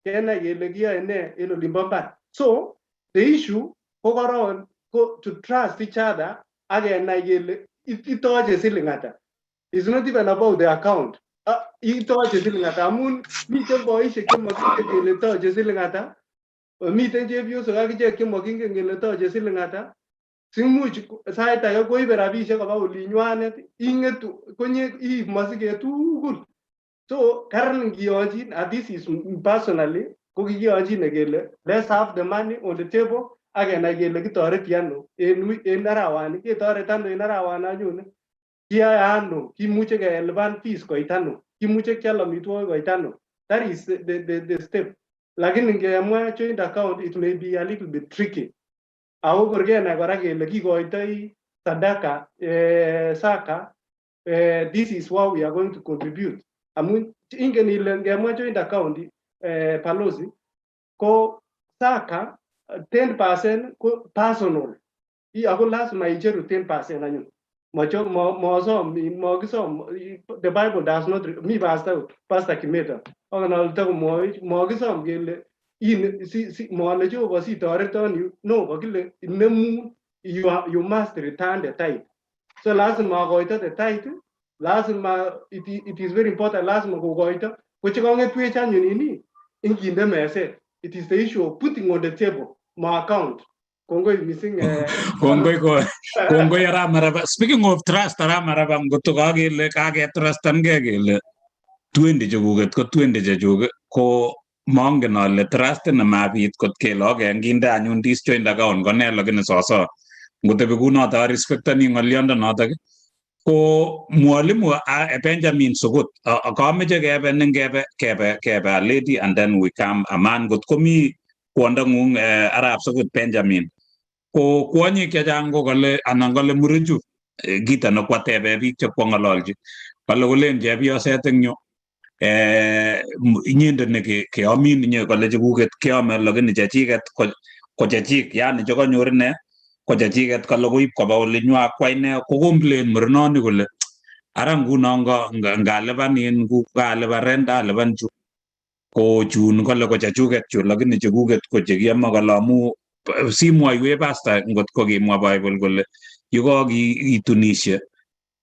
Kenai kele kiyoe nee en olimbo mbar. So the issue ko koron ko to trust each other ak kenai kele itoche siling ata. It's not even about the account. Itoche siling ata amun miten boisiek chemokingen kele toche siling ata. Miten chepyosok akichek chemokingen kele toche siling ata. Simuch sait age koibe rabisiek koba olinywanet ing'etu konye iib mosiket tugul. So karan ngiyonjin, and this is personally, ko kikiyonjine kele let's have the money on the table ak kenai kele kitoreti ano en arawani, ketoret ano en arawani anyone, kiyoe ano, kimuche kelipan fees koit ano, kimuche kial amitwogik koit ano. That is the step. Lakini ngemwa joint account, it may be a little bit tricky. Ako kor kenai kora kele kikoitoi sadaka, saka, this is what we are going to contribute. Amun ingen ile ngemwa joint account, balozi, ko saka 10% ko personal. Ako lazima icheru 10% anyun. Macho mosom mokisom, the Bible does not, mi pastor Kimeta ongen ale takomwowech mokisom kele in si mole Jehova sitoreton yu, no, kokile inemu, you must return the tithe. So lazima akoito the tithe, lazima it is very important, lazima kokoito ko chekong'etwech anyun ini inginde meset. It is the issue of putting on the table, ma account. Kongoi mising. Kongoi ko kongoi arap Maraba. Speaking of trust, arap Maraba, ngotko kakele kaketrustangei kele 20 chekuket ko 20 chechuk, ko mongen ale trust nemabit kot kele okay nginde anyun this joint account ko ne, lakini soso ngotebi kunoto arespektani ng'oliondo notok. Ko mwalimu Benjamin Sugut, kameche kebe ningebe kebe a lady and then we come a man. Ngot komi kwondong'ung, arap Sugut Benjamin, ko kwonyik chechang ko kale anan kale murenchu, kito nekwatebe biik chekwang'ololchi kale kolen chepyoset eng yu, inyendet ne keamin inye, kale chekuket keame lakini chechiket ko chechik, yani chekanyor ine ko chechiket, kale koib koba olinywa kwai ine. Ko complain murenoni kole ara nguno ngalipan in kalipan rent, alipan chu ko chun, kale ko chechuket chu lakini chekuket ko chekiame. Kale amu simwoiwech pastor ngot ko kimwa Bible kole yekakitunishe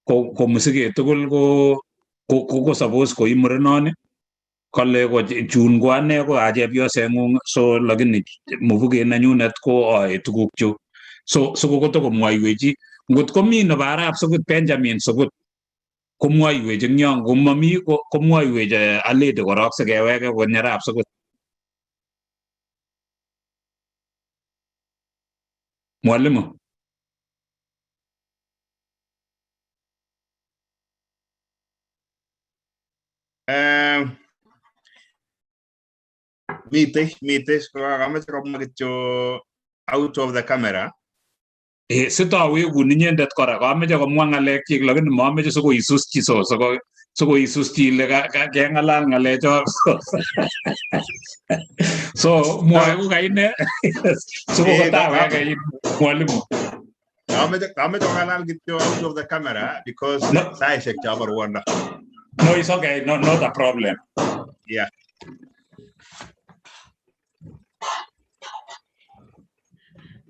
ko mosiket tugul ko suppose koi murenoni, kale ko chun ko ane ko a chepyoseng'ung, so lakini mobuket nenyunet ko ae tuguk chu, so sikokotokomwoiwechi ngot komi nebo arap Sugut Benjamin Sugut komwoiwech eng yon, komami komwoiwech aledi korok sikeweke konyo arap Sugut. Mwalimu. Mitei kameche komwa kityo out of the camera. Sitowekun inyendet kora, kameche komwa ng'alekchik lakini mameche sikoisus chi, so sikoisus chi ile keng'alal ng'alecho, so mwoe ko kaine sikokotaweke mwalimu. Kameche kong'alal kityo out of the camera because No. saishek chobo ruondo. No, it's okay. No, not a problem. Yeah.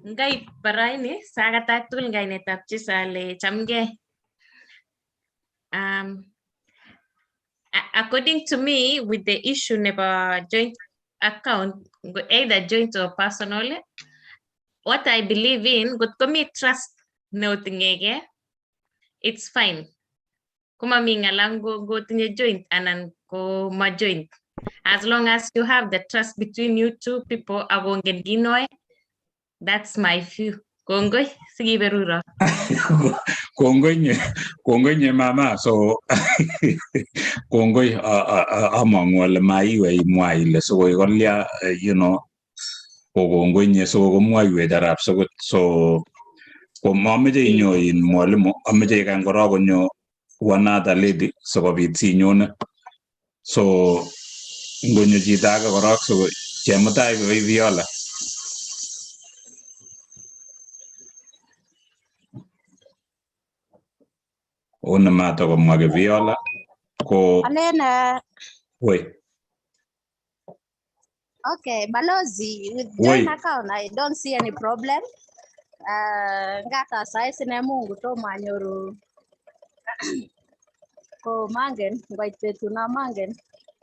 Ngai baraini sakatak tugul kainetab Jesu ale chamgei. According to me, with the issue nebo joint account, either joint or personal, what I believe in, ngot komi trust neoting'egei, it's fine. Komami ng'ala ngotinye joint anan ko ma joint. As long as you have the trust between you two people akongen kinoe, that's my view. Kongoi, sikiberuro. Kongoi nye, kongoi nye mama, so kongoi, among'u ale maiwei imwa ile sikoi kolya, ko kongoi nye so komwoiwech arap Sugut, so ko mameche inyo in mwalimu, ameche ikany korok konyo one other lady sikobit sinyone, so ngonyo chito age korok, so chemutai Viola. Uni matakomwa Viola ko Alen woi. Okay, Balozi, with Woi. joint account, I don't see any problem. Ngata sai sine Mungu tomo anyoru ko mangen, ngoit betut no mangen.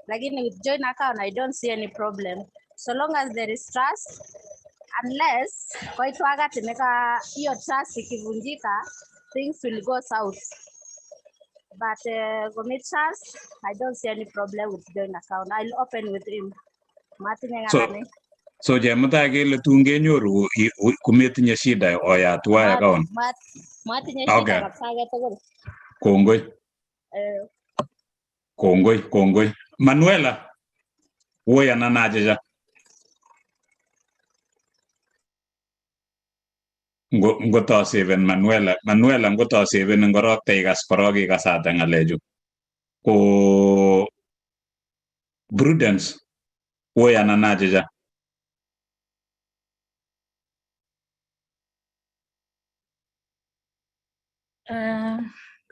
Lakini with joint account, I don't see any problem. So long as there is trust, unless koit wakati neka hiyo trust ikivunjika, things will go south. But komi trust, I don't see any problem with joint account. I'll open with him. Matinye So ng'alane. so chemutai kele tun kenyoru kometinye shida oyat tuwai account. Matinye shida Okay. kabisa agetugul. Kongoi, Eh, kongoi, kongoi. Manuela, woi anan achicha. Ngotoseven Manuela, Manuela ngotoseven korok teikas korok ikasate ng'alechu. Ko Prudence, woi anan achicha.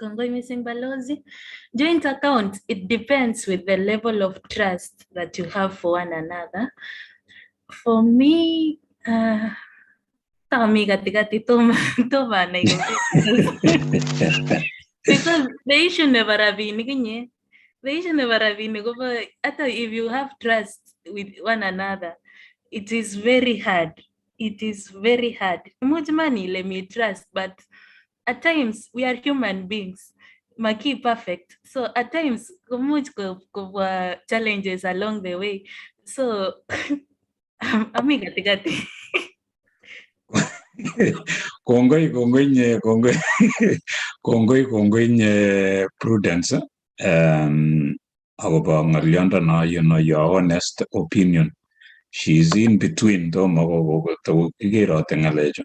Kongoi missing Balozi. Joint account, it depends with the level of trust that you have for one another. For me, tami katikati toma anai because the issue nebo rabinik inye, the issue nebo rabinik kobo hata if you have trust with one another, it is very hard. It is very hard. Imuch iman ile mi trust, but at times we are human beings. Maki perfect. So at times komuch kobwa challenges along the way. So ami katikati. Kongoi, kongoi nye, kongoi, kongoi, kongoi nye Prudence. Akobo ng'oliondo you know, your honest opinion. She's in between tomo ko ikeroti ng'alechu.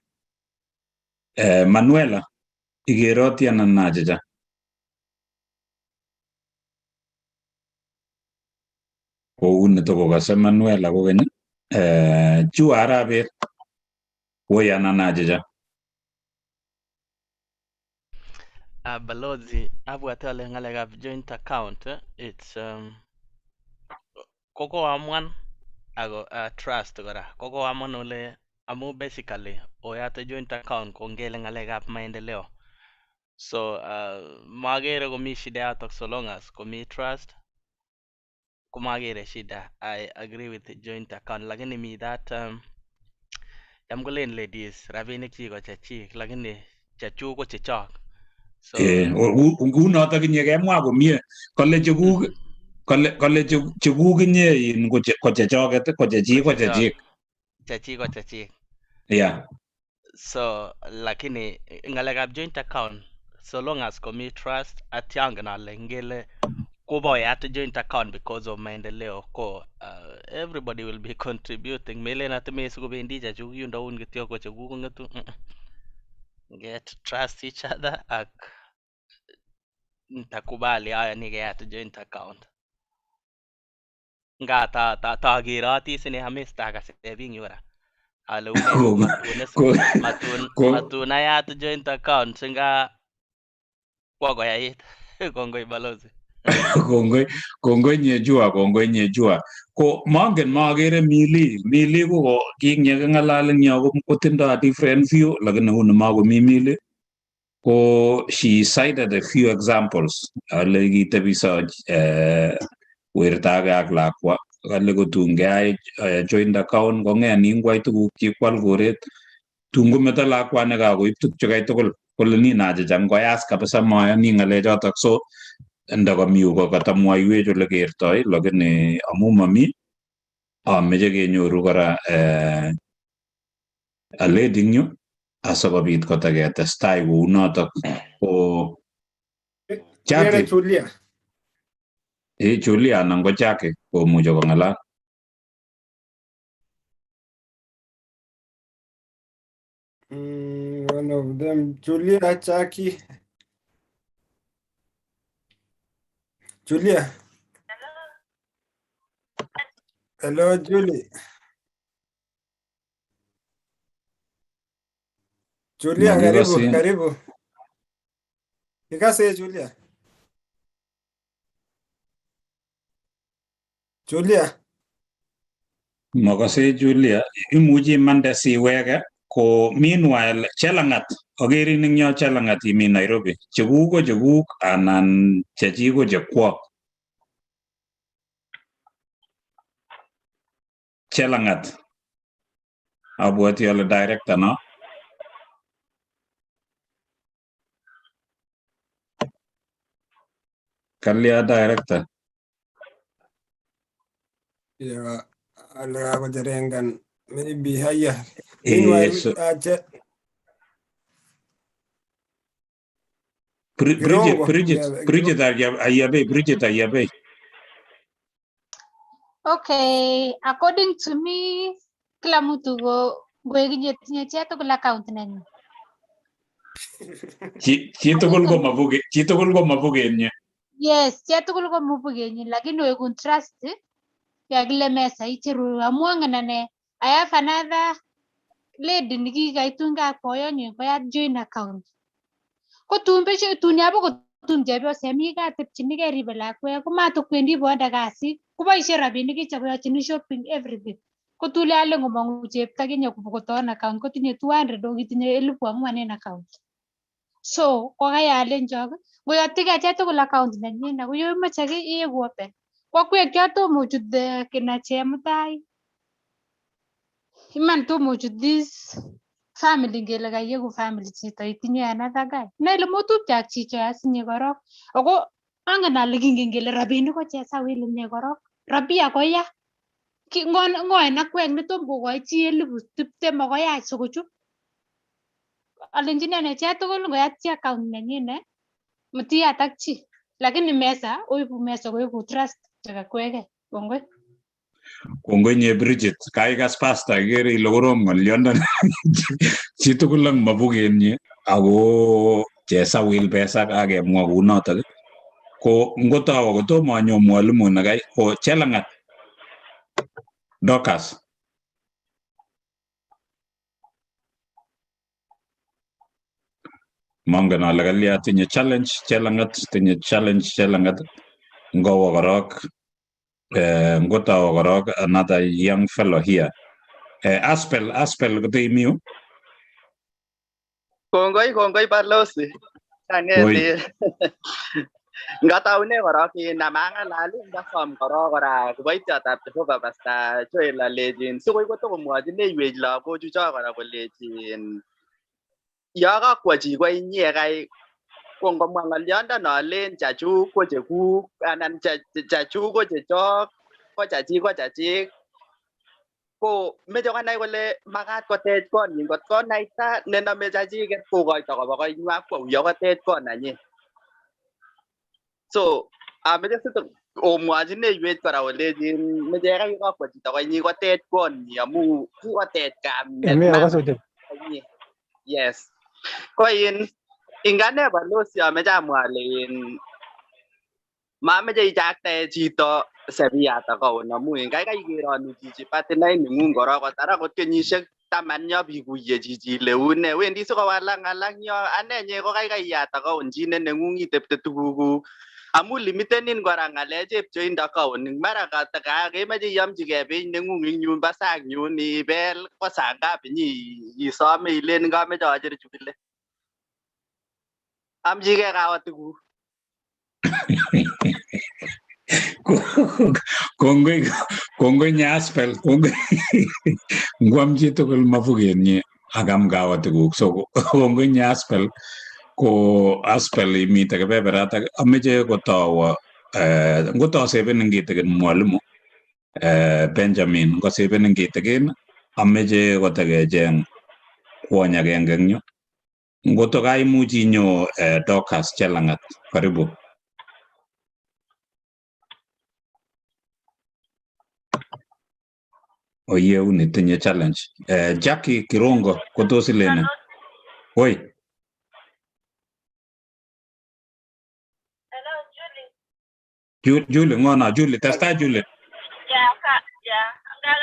Manuela, ikeroti anan achicha? Kou netokokose Manuela kokeny. Chu arap woi anan achicha? Balozi, abwate ale ng'alekab joint account, it's kokoamuan ako trust kora kokoamuan ole amu basically oyate joint account ko ngele ng'alekab maendeleo. So makere komi shida yotok so long as komi trust komakere shida. I agree with the joint account, lakini mi that cham kolen ladies rabinik chik ko chechik lakini chechuk ko chechok. So Ngunotok inye kemwa komie kole chekuk kole chekuk inye in ko chechoket ko chechik ko chechik. Chechik ko chechik. Yeah. So lakini ng'alekab joint account so long as komi trust atyangen ale ngele koboyat joint account because of maendeleo ko everybody will be contributing. Melen ati mesikobendi chechuk yundoun kityo ko chekuk kong'etu. Get trust each other ak ntakubali ayani keyat joint account. Nga ta takeroti sine amis takase biik yu kora. Ale une matun ayat joint account singa kwa koyait. Kongoi Balozi. Kongoi, kongoi nyejua, kongoi nyejua. Ko mangen makere Mili, Mili ko kinye keng'alal eng yo kotindo a different view, lakini uni makomi Mili. Ko she cited a few examples. Ale kitebiso werta age ak lakwa. Kale kotun keyai joint account kong'et ningwai tugukchik kwal koret. Tun kometo lakwani kakoib tukchu tugul. Kole nin achicha ngoyas kabisa mayoni ng'alechotok. So ndakami yu kokatamwaiwech ole kertoi lakini amu mami ameche kenyoru kora a lady eng yu asikobit kotaketestai kounotok ko Kere Jackie Julia. Julia anan ko Jackie komuche kong'alal. One of them, Julia, Jackie. Julia. Hello, Julie. Julia, karibu, Makikasin. karibu. Ikase Julia. Julia. Makase Julia, imuchi imande siweke ko meanwhile Chelangat, akerin eng yo Chelangat imi Nairobi, chekuk ko chekuk anan chechik ko chekwok. Chelangat, abwati ale director no? Kalya director. Yeah, ale kakocherengan maybe haya. Meanwhile, So, Bridget, Kirongo, Bridget, yeah, Bridget Ayabei, Bridget Ayabei. Okay, according to me, kila mtu go goekinye tinye chitugul account nenyin. Chitugul ko mabuke, chitugul ko mabukenyi. Yes, chitugul ko mabukenyin, lakini wekun trust ya kile mesa icheru amu angen ane I have another lady nikikaitun ak boyonyin koyat joint account. Ko tun besho tun yabo kotun chepyoset mi kaa tepchinikei ribe lakwet komatokwendi bonde kasit koboishe rabinik ichek koyochini shopping everything. Ko tun ale ngomong'u chepto kinye koton account kotinye 200 ako kitinye 4,000 en account. So kokayalen chok ngoyotkei chitugul account nenyin ako yoimoche kiy iiku open. Ko akwek cho tomo ochut kina Chemutai iman tomo ochut this family ngele kaieku family chito itinye another guy. Nai ile motupche ak chicho asinye korok. Ako angen ale kingen kele rabinik ko chesawil inye korok. Rabia koya. Ng'o en akwek netom kokoi chi 20,000 akoyach sikochut. Alenjini ane chitugul ngoyat chi account nenyin matiyat ak chi. Lakini mesa oibu mesa koibu trust chekakweke. Kongoi. Kongoi nye Bridget, kaikas pastor ikere ile korom ng'olyondoni. Chitugul ak mabukenyi ako chesawil pesa kakemwa kounotok ko ngotawa kotomo anyo mwalimu nekai ko Chelangat Dorcas. Mongen ale kalya tinye challenge Chelangat, tinye challenge Chelangat. Ngowo korok, ngotawa korok another young fellow here. Aspel, Aspel kote imi yu? Kongoi, kongoi balosi. Oi. Kang'et ngataune korok amang'alal ngasom korok kora kiboityotab Jehova Pastor Joel alechin sikoi kotokomwochineiwech lagochucho kora kolechin yo kakwo chi ko inye kai ko ngomwa ng'olyondo alen chachuk ko chekuk anan chachuk ko chechok ko chachik ko chachik ko meche konai kole makat kotech konyin kot konaita nenome chachiket kokoito koba koinywa kwo uyo kotech kot nanyin. So ameche omwochineiwech kora olechin meche kai kakwo chito koinyi kotech konyi amu kikotech kamet Emi akas ochei. koinyi. Yes. Ko in ingane balosi ameche amwa ale in mameche ichaktae chito sebiyat account amu in kaikai ikeronu chichi partner neng'ung korok kotar akot kenyisiek 10 yo bikuiye chichi ile une wendi sikowalak ng'alak yo anenye ko kaikai iyat account chi ne neng'ung itepte tugukuk amu limitenin kora ng'alek chepcheindo account mara kemoche iyomchigei beit neng'ung eng yun bo sang yun ibel ko saa ngapi nyi isome ilen kameche acher chu kile amchigei kawatikuk. Kongoi, kongoi nye Aspel, kongoi. Ngwam chitugul mabukenyi akam kawatikuk. So kongoi nye Aspel, ko Aspel imite kebeberatak ameche kotowo ngotosebenin kitikin mwalimu Benjamin ngosebenin kitikin ameche kotekecheng kwony agenge eng yu. Ngoto kaimuch inyo Dorcas Chelangat, karibu. Oyeuni tinye challenge. Jackie Kirongo kotos ilene? Oi. Hello, Julie. Julie ng'ono Julie, testai Julie. Ya, ka, ya. Nga,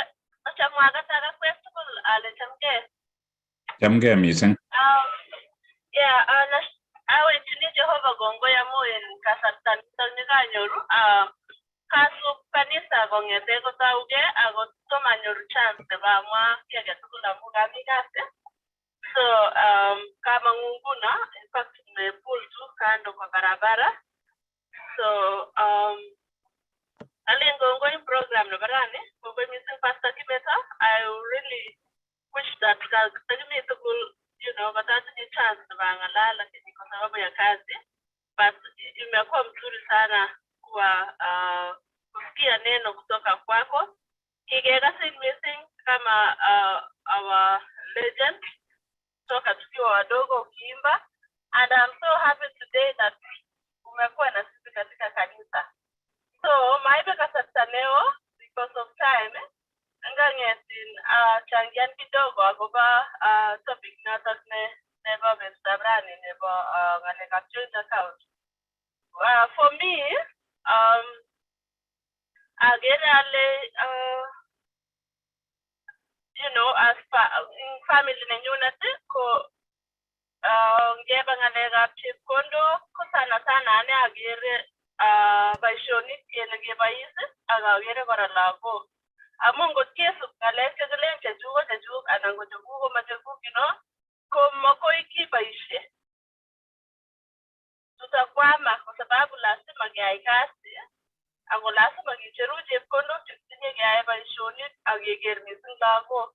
achamwakat akwek tugul ale chamgei. Chamgei missing. Yeah, awekchini Jehova kongoi amu en kasarta nitok nekanyoru. Kasup kanisa kong'ete kotaugei ako Tom anyoru chance nebo amwa kiy agetugul amu kami kasi. So kamang'u nguno, in fact nimepull tu kando kwa barabara. So alen kongoi program nebo rani, kongoi missing Pastor Kimeta. I really wish that takimi tugul, katatinye chance nebo ang'alal, lakini kwa sababu ya kazi, but imekuwa mzuri sana kuwa kusikia neno kutoka kwako. Kikekasin missing kama our legend toka tukiwa wadogo ukiimba, and I'm so happy today that umekuwa na sisi katika kanisa. So maibe kasarta leo because of time ngang'etin changian kidogo akobo topic notok ne nebo betutab rani nebo ng'alekab joint account. For me, agere ale as in family nenyunet ko ngeba ng'alekab chepkondok ko sana sana ane agere boisionik kele kebois ak agere kora lagok amu ngot kesub ng'alek chekilen chechuk ko chechuk anan ko chekuk ko machekuk, ko makoi kiboisie, tutakwama kwa sababu lazima keyai kasi ako lazima kicheru chepkondok chekitinye keyai boisionik ak keker missing lagok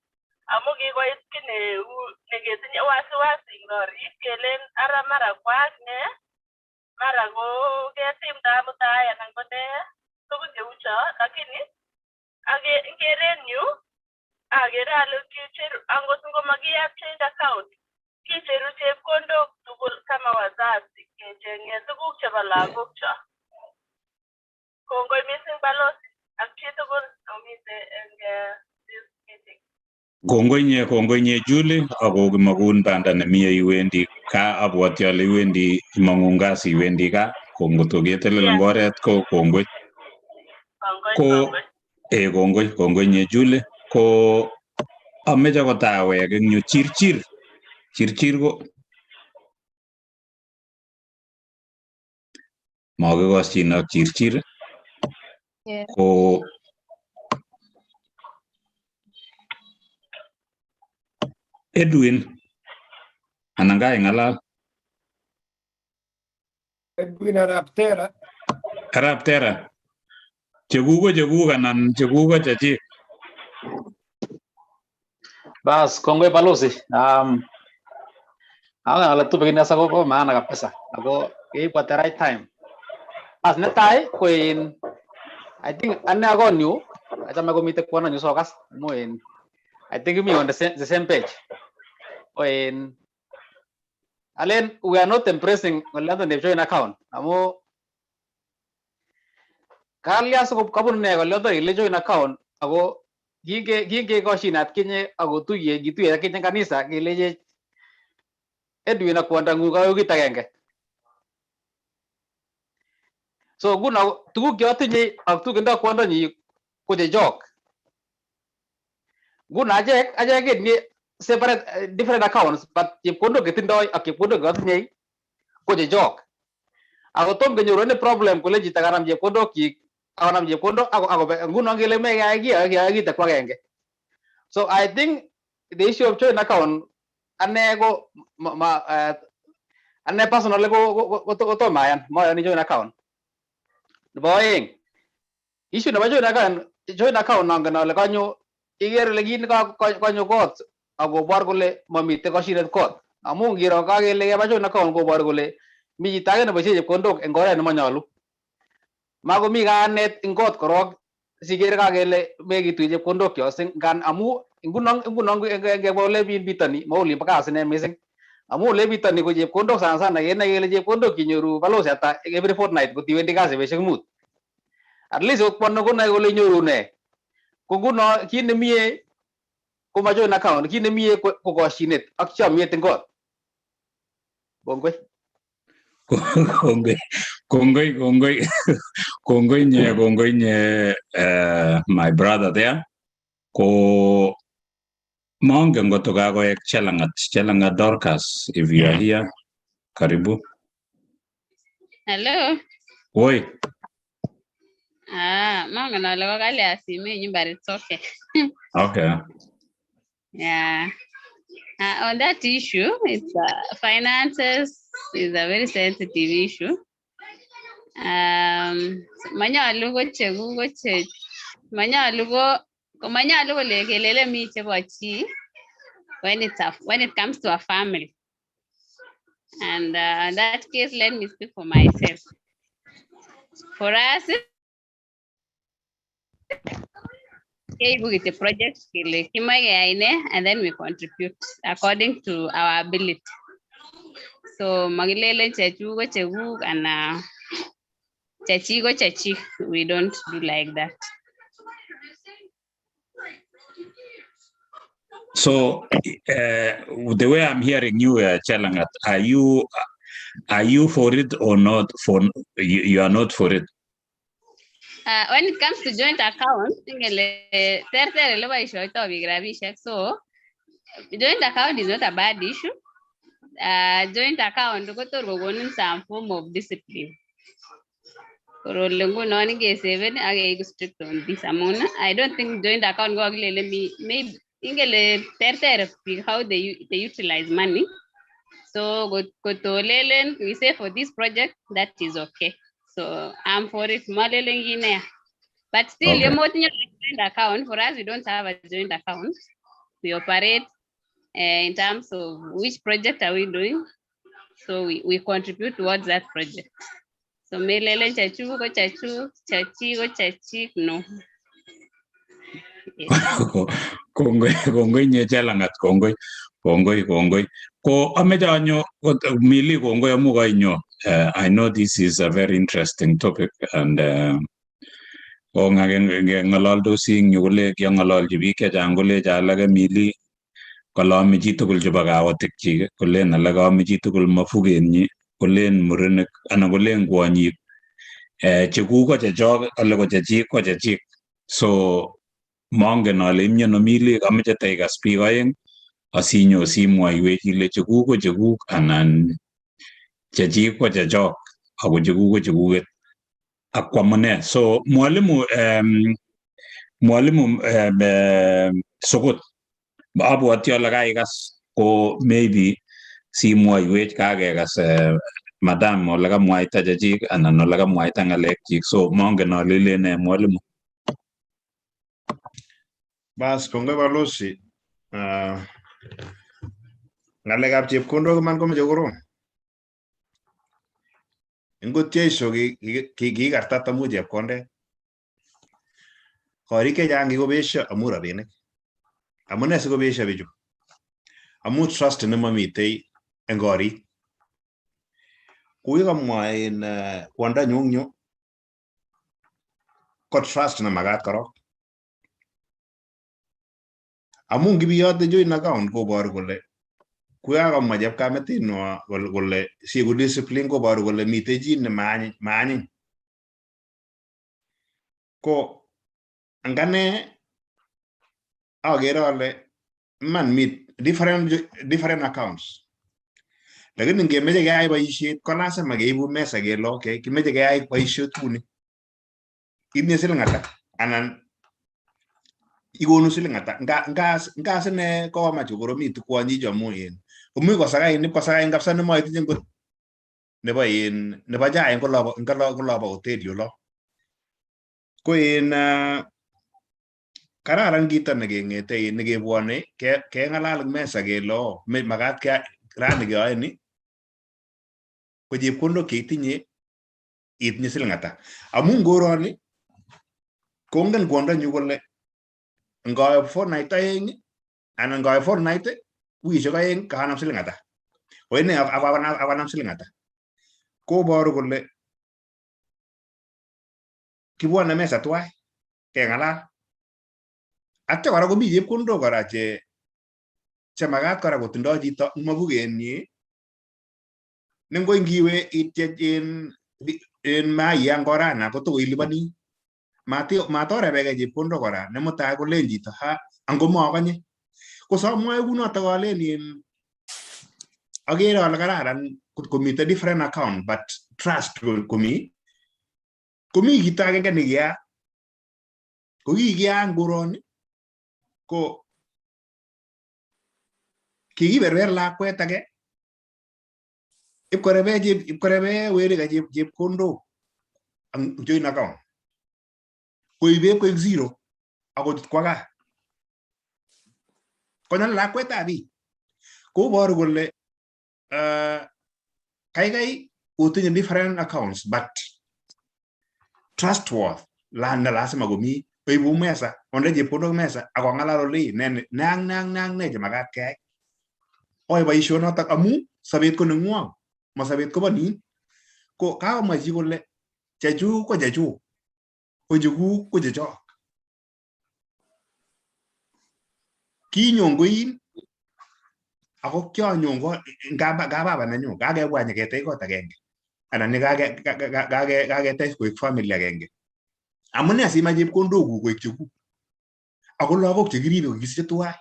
amu kikoit kiy neu neketinye wasiwasi eng korik kelen ara mara kwaak ne mara ko ketimda mutai anan ko ne tugun cheu cho, lakini ake eng kerenyu akere ale kicheru angot ngomakiyat change account kicheru chepkondok tugul kama wazazi kechenge tuguk chebo lagok cho. Kongoi missing balozi ak chitugul omite eng this meeting. Kongoi nye Julie, ako kimakun banda nemie iwendi kaa, abwoti ale iwendi imang'u kasi iwendi kaa, ko ngotko ketelel eng oret ko kongoi. Kongoi. Ko Kongoi. Kongoi, kongoi nye Julie, ko ameche kotawek eng yu Chirchir. Chirchir ko makikosyin ak Chirchir. Yeah. Ko Edwin anan kaing'alal? Edwin Arap Tera. Arap Tera, chekuk ko chekuk anan chekuk ko chechik? Bas, kongoi balozi. Angen ale topic ini sasa ko maana kabisa. Ako keib at the right time. Bas, netai ko in I think ane ak konyu achame komite kwondanyu sokas amu in I think we on the same page. Ko in alen we are not embracing ng'oliondo neb joint account amu kalya sikobun nee ng'oliondo kele joint account ako kingekoshin atkinye akotuye kituye akinye en kanisa kelechech Edwin ak kwondang'ung ko kit agenge. So nguno tuguk cheotinye ak tuguk cheindoi kwondonyi ko chechok. Nguno achek ketinye separate different accounts, but chepkondok chetindoi ak chepkondok cheotinye ko chechok. Ako tom kenyoru any problem kole chito kanam chepkondokyik akonam chepkondok ako nguno ngele mekeyai kiy keyoe kitok ko agenge. So I think the issue of joint account ane ko ma ane personally ko tomo ayan, mayoni joint account. Nebo oeng, issue nebo joint account angen ale kanyo ikere ile kit nekanyo kot akobor kole momiten koshinet kot amu ngiro kakele keba joint account kobor kole mi chito age neboisien chepkondok en oret nemonyolu. Makomi kayanet en kot korok sikere kakele mekitui chepkondok cho ngan amu nguno ngebwa ole bitoni ma olimbo gaa sine missing amu ole bitoni ko chepkondok sana sana kenoe kele chepkondok chenyoru balozi ata every fortnight kotiwendi kasi betusiek mut. At least okot kwondo konoe kole inyoru nee. Ko nguno kit nemie ko ma joint account, kit nemie ko koshinet ak chomiet en kot. Kongoi. Kongoi, kongoi, kongoi, kongoi nye, kongoi nye, my brother there. Ko mongen ngot ko kakoek Chelangat, Chelangat Dorcas, if you are here, karibu. Hello. Woi. Ah, mangen ale ko kalya simenyu, but it's okay. Okay. Yeah. On that issue, it's finances is a very sensitive issue. Manyolu ko chekuk ko che manyolu ko manyolu kole kelele mi chebo chi when it comes to a family. And in that case, let me speak for myself. For us, keibu kityo project kele kimoche keyai nee, and then we contribute according to our ability. So makilelen chechuk ko chekuk ana chechik ko chechik. We don't do like that. So the way I'm hearing you, Chelangat, are you for it or not? For you, you are not for it. When it comes to joint account, ngele terter ele boisioito biik rabisiek. So joint account is not a bad issue. Joint account kotor kokonin some form of discipline. Kor ole ngunon ngeseven ak keiku strict on this amun I don't think joint account ko kakilele mi maybe ingele terter biik how they utilize money. So kotolelen we say for this project, that is okay. So I'm for it. Malelen kiy neya. But still, yemotinye joint account, for us, we don't have a joint account. We operate in terms of which project are we doing. So we contribute towards that project. So melelen chechuk ko chechuk, chechik ko chechik, no. Yes. Kongoi, kongoi inye Chelangat, kongoi, kongoi, kongoi. Ko ameche anyo Mili, kongoi amu kainyo. I know this is a very interesting topic and ko ng'ololdosi eng yu kole kiang'ololchi biik chechang kolecho alake Mili kole ame chitugul chebo kaotikchik, kolen alake ame chitugul mafukenyi, kolen murenik anan kolen kwonyik chekuk ko chechok, ale ko chechik ko chechik. So mongen ale imyono Mili, ameche taikas biik oeng asinyo simwoiwech ile chekuk ko chekuk anan chechik ko chechok ako chekuk ko chekuket ak kwamune. So mwalimu Sokot, abwoti ale kaikas ko maybe simwoiwech kakekas madam ole kamwaita chechik anan ole kamwaita ng'alekchik, so mongen ale ilen nee, mwalimu. Bas, kongoi balozi. Ng'alekab chepkondok iman komeche korom. Ngot Jeiso kiikartat amu chepkondet. Korik chechang kikobesio amu rabinik. Amune sikobesio bichu? Amu trust nemomitei eng korik. Kou yekamwa en kwondonyu eng yu, ko trust nemakat korok. Amu ngibiyote joint account koboru kole kuyakamwa chepkametinwa kole siku discipline koboru kole mitei chi ne maanyiny. Ko angane akere ale iman mi different accounts. Lakini ngemeche keyai boisiet ko lazima keibu mesa kele okay, kimeche keyai boisiet kuni. Itinye siling ata anan ikonu siling ata. Nga sine komach kokoromitu kwonyichu amu in komuch kosakain ipkosakain kabisa nemoitinye ngot nebo in nebo chaik kolobo hoteli olo. Ko in kararan kito nekeng'ete in nekebwone keng'alal eng mesa kele oo makat rani keyoe ni ko chepkondok cheitinye itinye siling ata. Amu ngoroni kongen kwondonyu kole ngawe fortnight 2 anan ngawe fortnight wikishek 2 kakanam siling ata. Ko ine akanam siling ata. Koboru kole kibwone mesa tuwai keng'alal. Atya kora komi chepkondok kora che chemakat kora kotindoi chito eng mabukenyi ne ngoi ngiwe ityech en maiyek eng orana kotokoiliponi. Matorebeke chepkondok kora ne mutai kolen chito ha angomokonye. Ko samwae kunotok alen in akere ale kararan komite different account but trust komi. Komi kito agenge nekiyaak. Ko kikiyaak en koroni ko kikiberber lakwet age ipkorebe werik chepkondok ang joint account. Koibe koik zero akochut kwa gaa. Konyal lakwetab biik. Koboru kole kaikai otinye different accounts but trustworth la ne lazima komi koibu mesa onde chepkondok mesa akong'alal ole ne ne ak ne ak ne ak ne chemakat keyai. Oe boisionotok amu sobet ko neng'wong, ma sobet kobo nin. Ko kakomwa chi kole chechuk ko chechuk, ko chekuk ko chechok. Kinyon koin ako kianyon ko kababa nenyu kakebwa nyiketech kot agenge anan kaketech koik family agenge. Amune simach chepkondokuk koik chekuk? Ako lagok chekiribe kokisiche tuwai.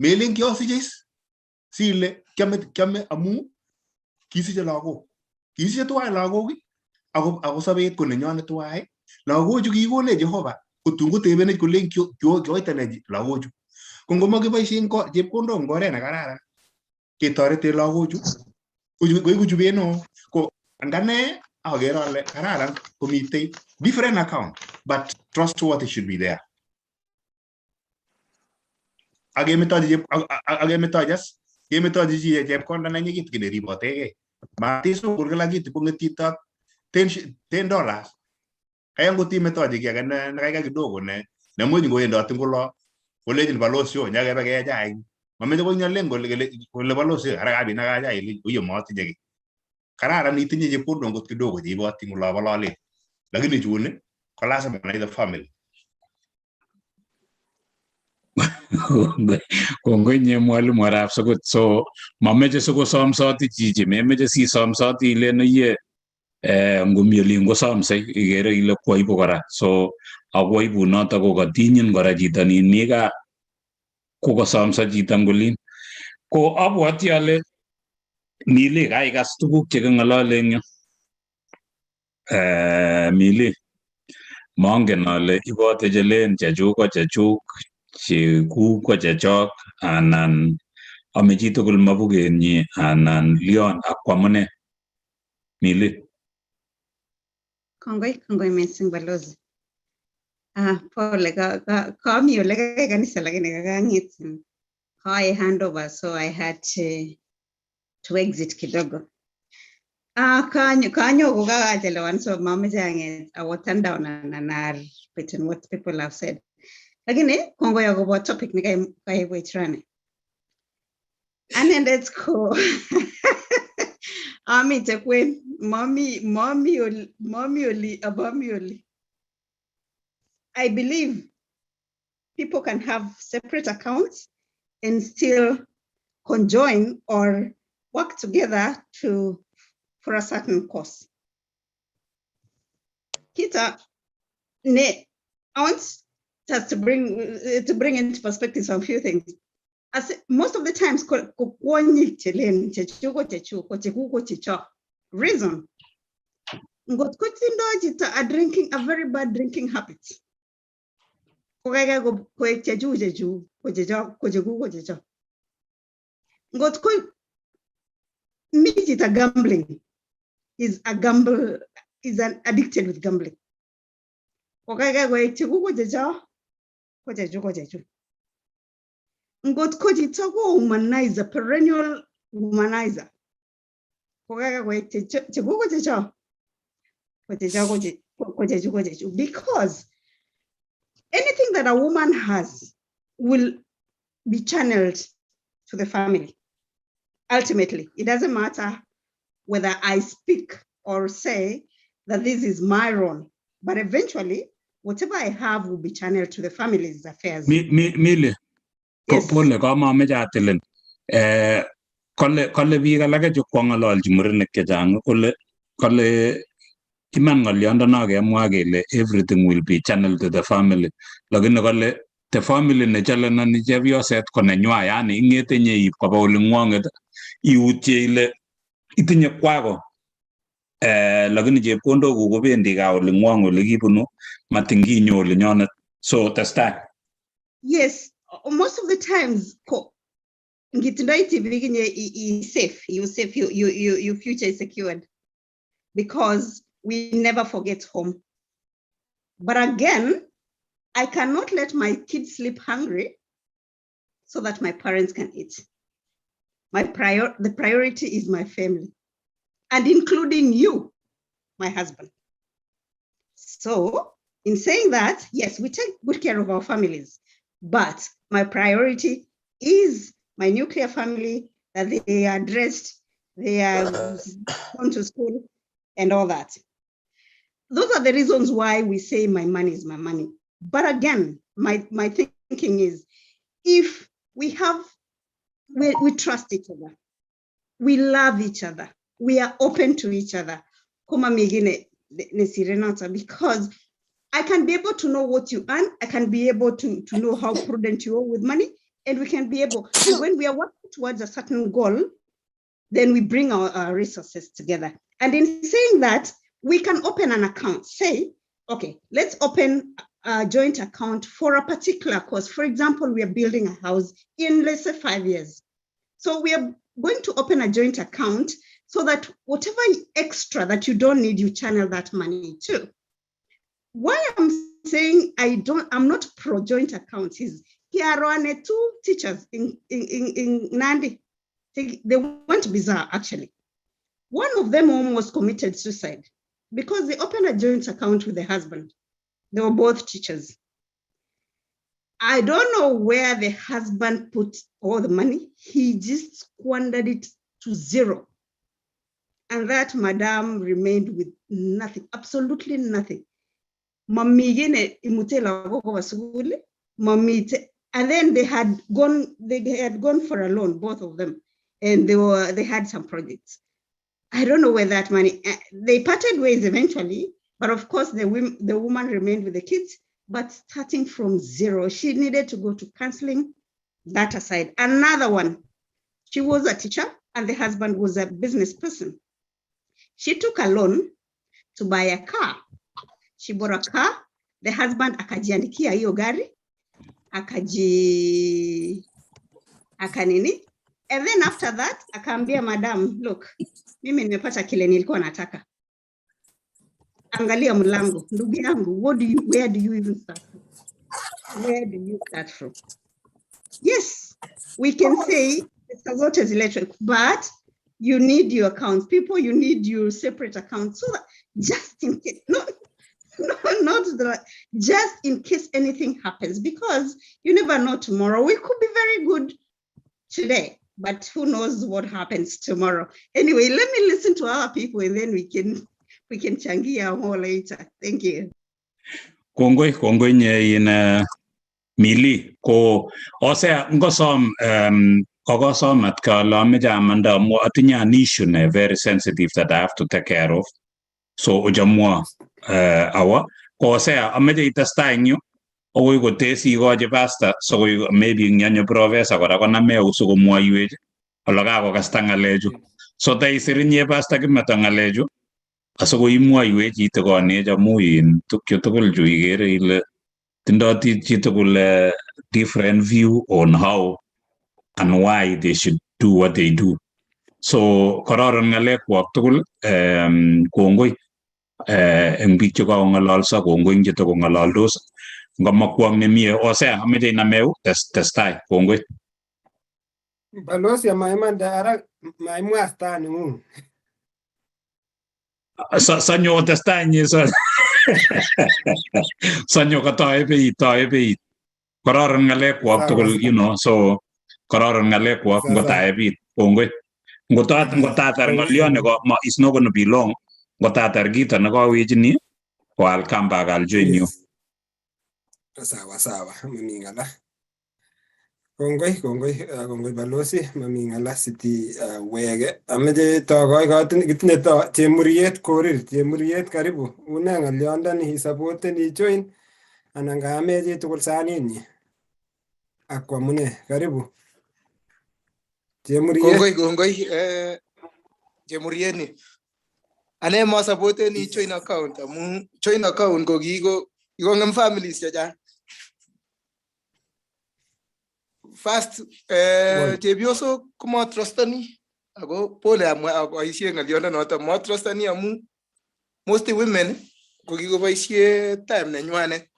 Melen kiosiche is sile kiame amu kisiche lagok. Kisiche tuwai lagok ako sobet ko nenyonet tuwai. Lagochu kikikonech Jehova kotun kotebenech kolen kioite nee lagochu. Ko ngomakiboisien chepkondok eng oret nekararan ketoreten lagochu koiku chubet neo. Ko ngane akere ale kararan komitei different account but trustworthy should be there. Akemetochi chi chepkonda nenyi kitikin neribotegei. Matisukul kila kitu kong'et chito $10. Kaya ngot imetochi kiy age ne kaikai kidogo ne nemuch ngowendoti eng olo kolechin balosio nyakebe kee chaik. Mameche konyalen kole balosio ara kabinaka chaik uyo motinye kiy. Kararan itinye chepkondok ngot kidogo cheiboti eng olobo lolet. Lakini chun ko lazima konai the family. Kongoi inye mwalimu arap Sokot. So mameche sikosomsoti chichi, memeche sisomsoti ilen iye ngomi olin kosomsei ikere ile kwaibu kora. So ako aibu noto kokatinyin kora chito nin mi gaa kokosomso chito ngolin. Ko abwati ale Mili kaikas tuguk cheking'olole eng yu. Mili, mongen ale ibote chelen chechuk ko chechuk, chekuk ko chechok anan ame chitugul mabukenyi anan lion ak kwamune. Mili. Kongoi, kongoi missing balozi. Ah, pole, kami ole kai kanisa lakini kakang'et. Kai handover so I had to exit kidogo. Ah, kanyo ko kakachelewan so mameche ang'et awo tandao anan repeat what people have said. Lakini kongoi akobo topic ne kaibwech rani. Anendet ko amite kwen, mami oli, abami oli. I believe people can have separate accounts and still conjoin or work together to for a certain cause. Kita, ne, I want us to bring into perspective some few things. As most of the times, ko kwonyik chelen chechuk ko chechuk ko chekuk ko chechok. Reason. Ngot ko tindo chito a drinking a very bad drinking habit. Ko kaikai koek chechuk chechuk ko chechok ko chekuk ko chechok. Ngot ko mi chito gambling is a gamble is an addicted with gambling. Ko kaikai koek chekuk ko chechok ko chechuk ko chechuk. Ngot ko chito ko womanizer, perennial womanizer. Ko kaikai koek chekuk ko chechok ko chechok ko chechuk ko chechuk because anything that a woman has will be channeled to the family. Ultimately, it doesn't matter whether I speak or say that this is my role, but eventually, whatever I have will be channeled to the family's affairs. Mili, pole kamameche atilin. Kole biik alake chu kwang'ololchi murenik chechang kole iman ng'oliondono kemwa kele everything will be channeled to the family, lakini kole the family nechalononi chepyoset ko nenywa, yani ing'ete nyeib koba oling'wong'et iutye ile itinye kwako. Lakini chepkondokuk kobendi gaa oling'wong olekibunu, matin kinyo olinyonet. So testai. Yes, most of the times ko ngitindoi tibik inye i safe, you safe, your future is secured because we never forget home. But again, I cannot let my kids sleep hungry so that my parents can eat. The priority is my family, and including you, my husband. So in saying that, yes, we take good care of our families, but my priority is my nuclear family, that they are dressed, they are gone to school and all that. Those are the reasons why we say my money is my money. But again, my thinking is, if we trust each other, we love each other, we are open to each other. Koma migine nesire nota, because I can be able to know what you earn, I can be able to know how prudent you are with money, and we can be able, and when we are working towards a certain goal, then we bring our resources together. And in saying that, we can open an account, say, okay, let's open a joint account for a particular cause. For example, we are building a house in, let's say, 5 years. So we are going to open a joint account so that whatever extra that you don't need, you channel that money to. Why I'm saying I'm not pro joint accounts is here are two teachers in Nandi. They went bizarre, actually. One of them almost committed suicide because they opened a joint account with the husband. They were both teachers. I don't know where the husband put all the money. He just squandered it to zero. And that madam remained with nothing, absolutely nothing. And then they had gone for a loan, both of them, and they had some projects. I don't know where that money, they parted ways eventually, but of course the woman remained with the kids, but starting from zero, she needed to go to counseling, that aside. Another one, she was a teacher and the husband was a business person. She took a loan to buy a car. She bought a car, the husband akajiandikia hiyo gari, akanini. And then after that, akaambia madam, look, mimi nimepata kile nilikuwa nataka. Angalia mlango, ndugu yangu, where do you even start from? Where do you start from? Yes, we can say pesa zote ziletwe, but you need your accounts. People, you need your separate accounts so that just in case, no, not the, just in case anything happens, because you never know tomorrow. We could be very good today, but who knows what happens tomorrow. Anyway, let me listen to other people and then we can changia more later. Thank you. Kongoi nye in mili ko osea ngosom kokosom at kale ameche amanda amu atinye an issue ne very sensitive that I have to take care of. So ojamwa awa ko osea ameche itestai eng yu akoi kotes ikochi pastor so maybe nyanyo professor kora konameu sikomwoiwech olo kakokasta ng'alechu. So taisir inye pastor Kimeto ng'alechu asikoimwoiwech itigonech amu in tukchu tugul chu ikere ile tindo chitugul different view on how and why they should do what they do. So kororon ng'alekwak tugul, kongoi eng biik chekakong'ololso, kongoi eng chetokong'ololdos. Ngomakwong nemie osea ameche inameu testai kongoi. Balozi amaimanda ara maimwa staning'ung. Sanyo testai inye sanyo katae beit. Kororon ng'alekwak tugul, you know, so kororon ng'alekwak ngotae bit kongoi. Ngotatar ng'olyo neko it's not going to be long. Ngotatar kito nekawechini ko I'll come back, I'll join you. Sawa sawa, mami ng'ala. Kongoi balozi, mami ng'ala siti wege. Ameche tokoi kitinye to chemuriet korir, chemuriet karibu. Une ng'olyondoni isapoten ijoin anan kaame chitugul saninyi. Ak amune, karibu. Chemuriet. Kongoi chemuriet ni. Ane masupporteni joint account amu joint account ko kikong'em families chechang. First, chepyosok komatrustani ako pole amwa aboisie ng'oliondo matrustani amu most women ko kikoboisie time nenywanet.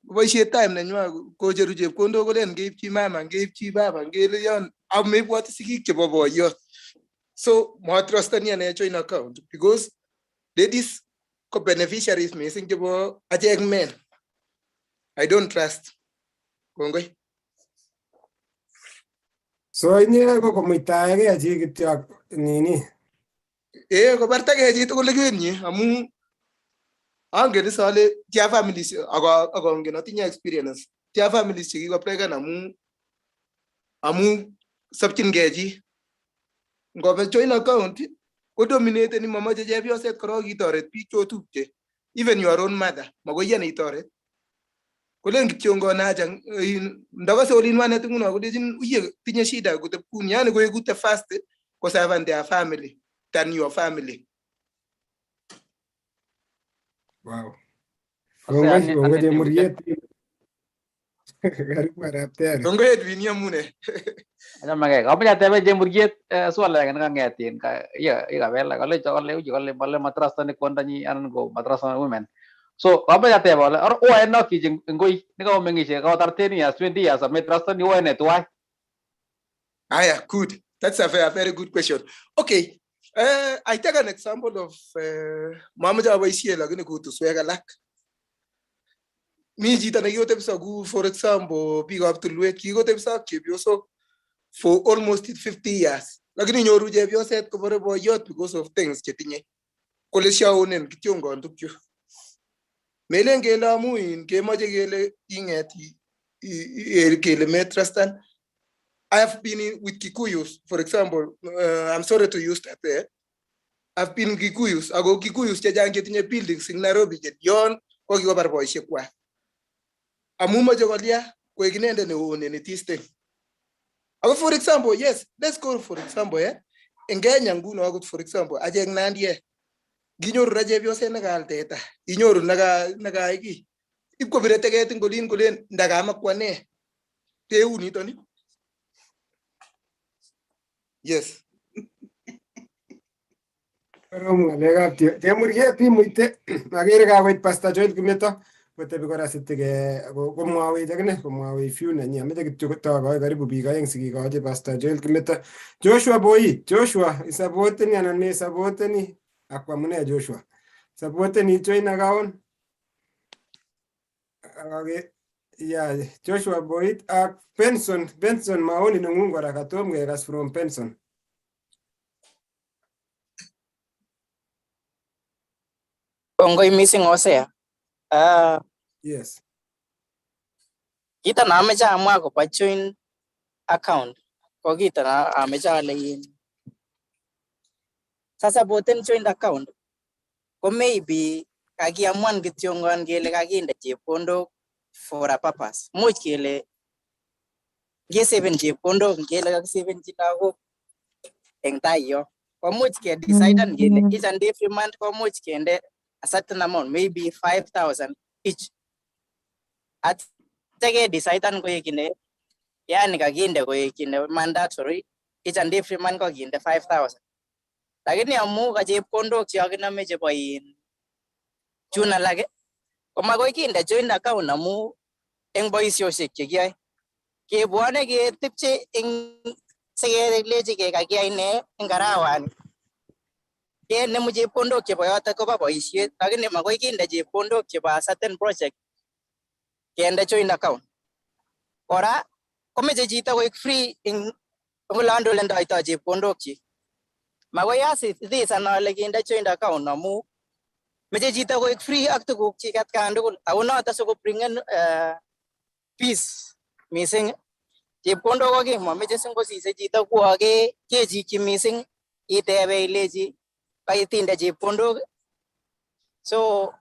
Koboisie time nenywa kocheru chepkondok kolen keipchi mama, keipchi baba, ngele ak mebwoti sigik chebo boyot. So matrustani ane joint account because ladies ko beneficiaries missing chebo achek men. I don't trust. Kongoi. So inye ko komuitaege chi kityo nini. Kobartagei chitugul likenyi amu angen is ale tia families ako angen atinye experience tia families chekikoprekan amu sobchingei chi. Ngobe joint account kodominateni momoche chepyoset korok itoret biik chotupche, even your own mother makoi iyan itoret. Kolen kityongon acha ndakase olinwanet nguno kolechin uye tinye shida kotep kuni, yani koeku the first koservan their family than your family. Wow. Ose Kongoi, ane kongoi tebutiet. Chemuriet. Karibu Arap Terry. Kongoi Edwin, iamune? Achamegei. Kamoche ateben Chemuriet swali age nekang'et in ye kabela kale kale uchi kale kale matrustani kwondonyi anan ko matrustani women. So kamoche ateb ale oe nokich eng koi nekomeng'ishe kotar 10 years, 20 years ametrustani, oe ne tuwai? Aya, good. That's a very, very good question. Okay. I take an example of mamoche aboisie lakini kutuswek alak. Mi chito nekikotepso ku for example biikab tulwet kikotepso ak chepyosok for almost 50 years. Lakini nyoru chepyoset kobore boyot because of things chetinye. Kole shaonen kityongon tukchu. Melen kele amu in kemoche kele ing'et kele metrustan. I have been with Kikuyus, for example, I'm sorry to use that there. I've been Kikuyus, ako Kikuyus chechang chetinye buildings in Nairobi che yon ko kikobar boisiek kwak. Amu moche kolya koek inendet neoneni this thing. Ako for example, yes, let's go for example, eh? En Kenya nguno akot for example, achek Nandiek, nginyoru ra chepyoset nekaal teta, inyoru nekaai kiy, ipkobire teket eng olin kolen ndakamakwa nee. Teu nitoni? Yes. Korom ng'alekab Chemuriet imuite. Akere kakoit Pastor Joel Kimeto kotebi kora sitike komwawech akine komwawech view nenyi. Ameche kityo tokoi karibu biik aeng sikikochi Pastor Joel Kimeto. Joshua Boit, Joshua isupporteni anan mesupporteni ak amune Joshua? Supporteni joint account? Ake yeah, Joshua Boit ak Benson, Benson maoni nengung kora katom kekas from Benson. Kongoi missing Hosea. Yes. Kito neameche amwa akobo joint account ko kito na ameche ale in sasupporten joint account ko maybe kakiamuan kityongon kele kakinde chepkondok for a purpose. Much kele keseven chepkondok ngele kakisevenchi lagok eng tai yo komuch kedecidan kele each and every month komuch kende a certain amount, maybe 5000 each, atya kedecidan koek ine yani kakinde koek ine mandatory each and every month kokinde 5000, lakini amu ka chepkondok chekakinome chebo in chun alak ko makoi kinde joint account amu eng boisioshek chekiyoe kebwone ketepche eng sikelechike kakiyai nee eng arawani kenemu chepkondok chebo yotok koba boisiet, lakini makoi kinde chepkondok chebo a certain project kende joint account. Kora komeche chito koek free eng olon ole ndoitoi chepkondokyik. Makoi asisitisan ale kinde joint account amu meche chito koek free ak tugukchik atkan tugul ako noto sikobringen peace mising. Chepkondok ko kiy momeche singosise chito kuo kechikyi mising itebe ilechi kaitinde chepkondok. So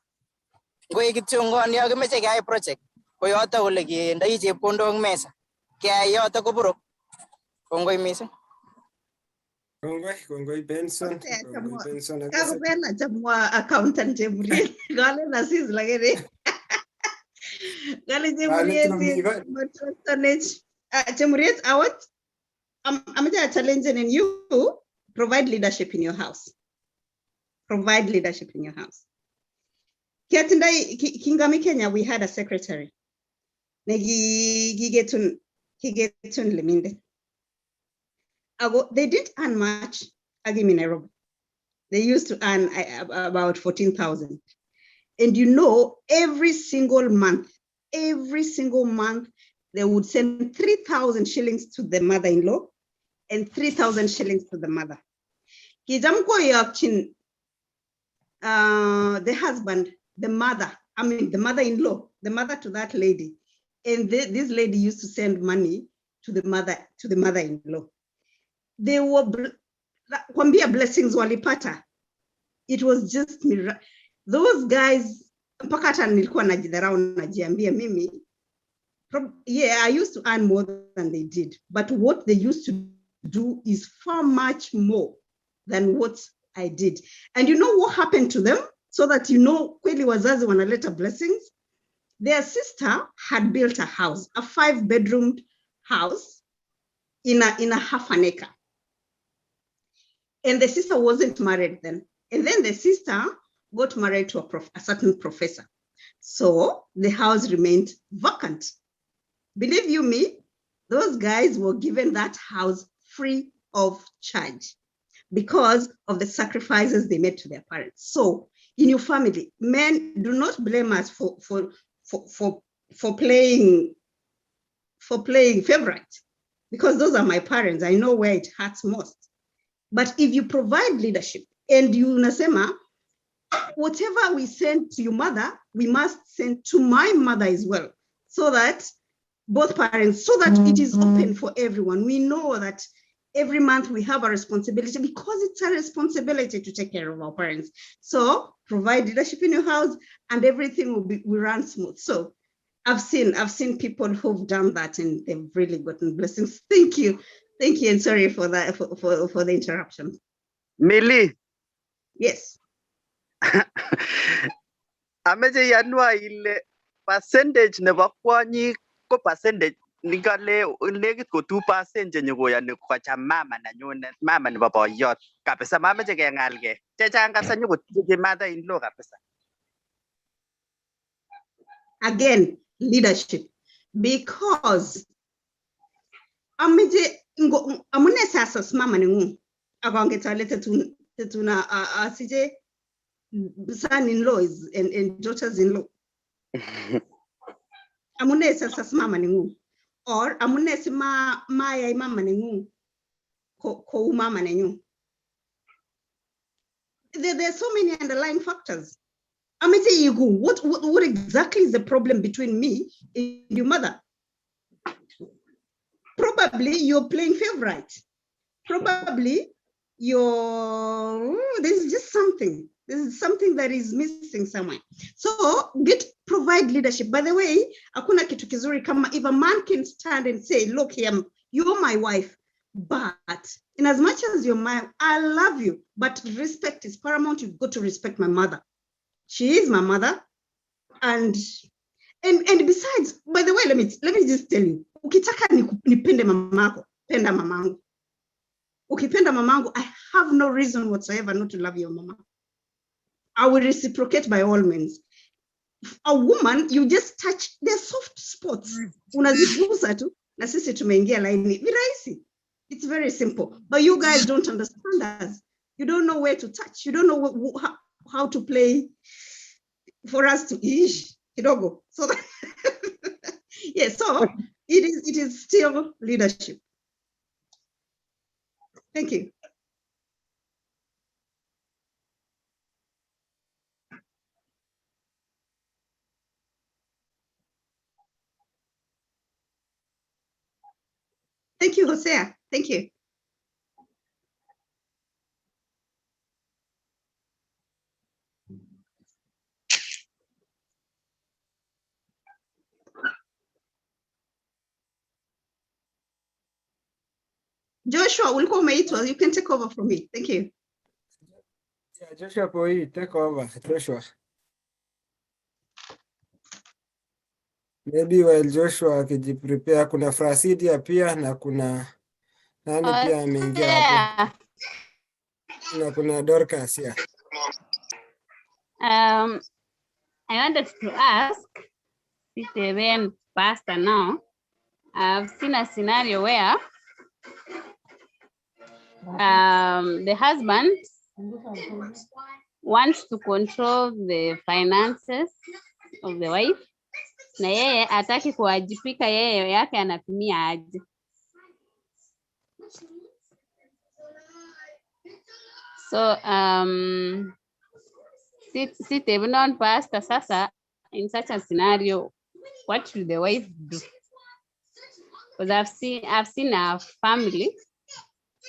ngoek kityongon yo kimeche keyai project ko yoto ole kendoi chepkondok mesa keyai yoto koborok. Kongoi mising. Kongoi, kongoi Benson, kongoi Benson akase. Kakobel achamwa accountant Chemuriet. Kalen Aziz lakini kale Kale Chemuriet tulo mi ko- matrustonech. Chemuriet, I want I'm challenging and you provide leadership in your house. Provide leadership in your house. Kiatindai kingami Kenya, we had a secretary. Negi kigetun kigetun leminde. Ago, they didn't earn much. Agimi Nairobi. They used to earn about 14,000. And you know, every single month, they would send 3,000 shillings to the mother-in-law and 3,000 shillings to the mother. Kijam koyokchin, the husband, the mother, I mean, the mother-in-law, the mother to that lady. And this lady used to send money to the mother, to the mother-in-law. They were, kwambia blessings walipata. It was just those guys, mpaka hata nilikuwa najidharau najiambia mimi, yeah, I used to earn more than they did, but what they used to do is far much more than what I did. And you know what happened to them? So that you know, kweli wazazi wanaleta blessings. Their sister had built a house, a 5-bedroom house in a half an acre. And the sister wasn't married then. And then the sister got married to a certain professor. So the house remained vacant. Believe you me, those guys were given that house free of charge because of the sacrifices they made to their parents. So in your family, men, do not blame us for playing favorite, because those are my parents. I know where it hurts most. But if you provide leadership and you nasema, whatever we send to your mother, we must send to my mother as well, so that both parents, so that it is open for everyone. We know that every month we have a responsibility, because it's a responsibility to take care of our parents. So provide leadership in your house and everything will run smooth. So I've seen people who've done that and they've really gotten blessings. Thank you. Thank you, and sorry for that, for the interruption. Millie. Yes. Ameche iyanwa ile percentage nebo kwonyik ko percentage nikale nekit ko 2% chenyokoyoni kocham mama nenyunet, mama nebo boyot kabisa. Mameche keng'alge chechang kabisa nyokotiche mother in law kabisa. Again, leadership, because ameche amune sasa mama nengung akonget ale tetun asije son-in-law and daughters-in-law. Amune sasa mama nengung, or amune si mayai mama nengung ko mama nenyu. There are so many underlying factors. Ameche igu, what exactly is the problem between me and your mother? Probably you're playing favorite. Probably there's just something. There's something that is missing somewhere. So provide leadership. By the way, hakuna kitu kizuri kama if a man can stand and say, look here, you're my wife, but in as much as you're my, I love you, but respect is paramount. You've got to respect my mother. She is my mother. And besides, by the way, let me just tell you, ukitaka nipende mamako, penda mamangu. Ukipenda mamangu, I have no reason whatsoever not to love your mama. I will reciprocate by all means. A woman, you just touch their soft spots. Unazigusa tu, na sisi tumeingia laini. Virahisi. It's very simple. But you guys don't understand us. You don't know where to touch. You don't know how to play for us to ish kidogo. So that, yeah, so it is still leadership. Thank you. Thank you, Hosea. Thank you. Joshua, ulikuwa umeitwa. You can take over from me. Thank you. Yeah, Joshua Poi, take over. Joshua. Maybe while Joshua akijiprepare, kuna Frasidia pia na kuna nani pia ameingia hapo Yeah. na kuna Dorcas, yeah. I wanted to ask Siteben Pastor now. I've seen a scenario where the husband wants to control the finances of the wife, na yeye hataki kuwajibika, yeye yake anatumia aje. So Siteben Pastor, sasa in such a scenario, what should the wife do? Because I've seen a family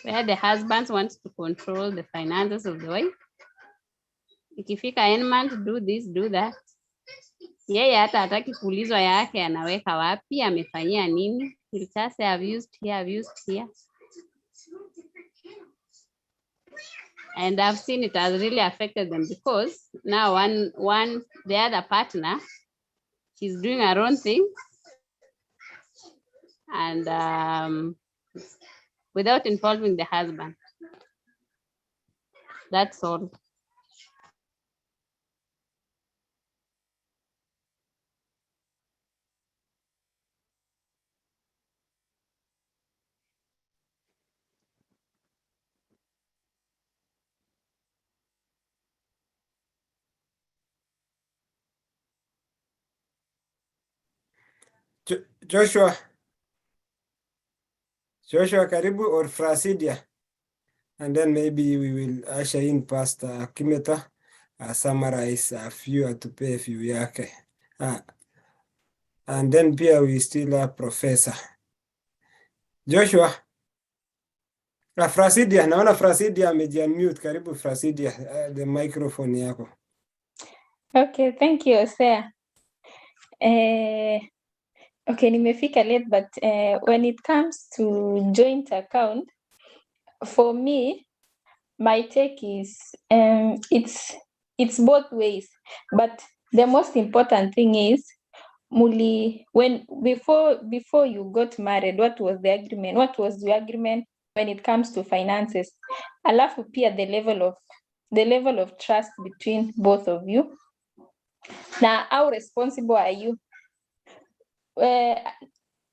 where the husband wants to control the finances of the wife. Ikifika end month, do this, do that. Yeye hata hataki kuulizwa yake anaweka wapi, amefanyia nini. He'll just say, "I've used here, I've used here." And I've seen it has really affected them because now the other partner, she's doing her own thing and without involving the husband. That's all. Joshua. Joshua, karibu, or Frasidia. And then maybe we will usher in Pastor Kimeta, summarize a few, atupe few yake. And then pia we still have Professor. Joshua. Frasidia, naona Frasidia amejiunmute. Karibu Frasidia, the microphone yako. Okay, thank you, Osea. Okay, nimefika late, but when it comes to joint account, for me, my take is it's both ways. But the most important thing is muli when before you got married, what was the agreement? What was the agreement when it comes to finances? Alafu pia the level of trust between both of you. Now, how responsible are you?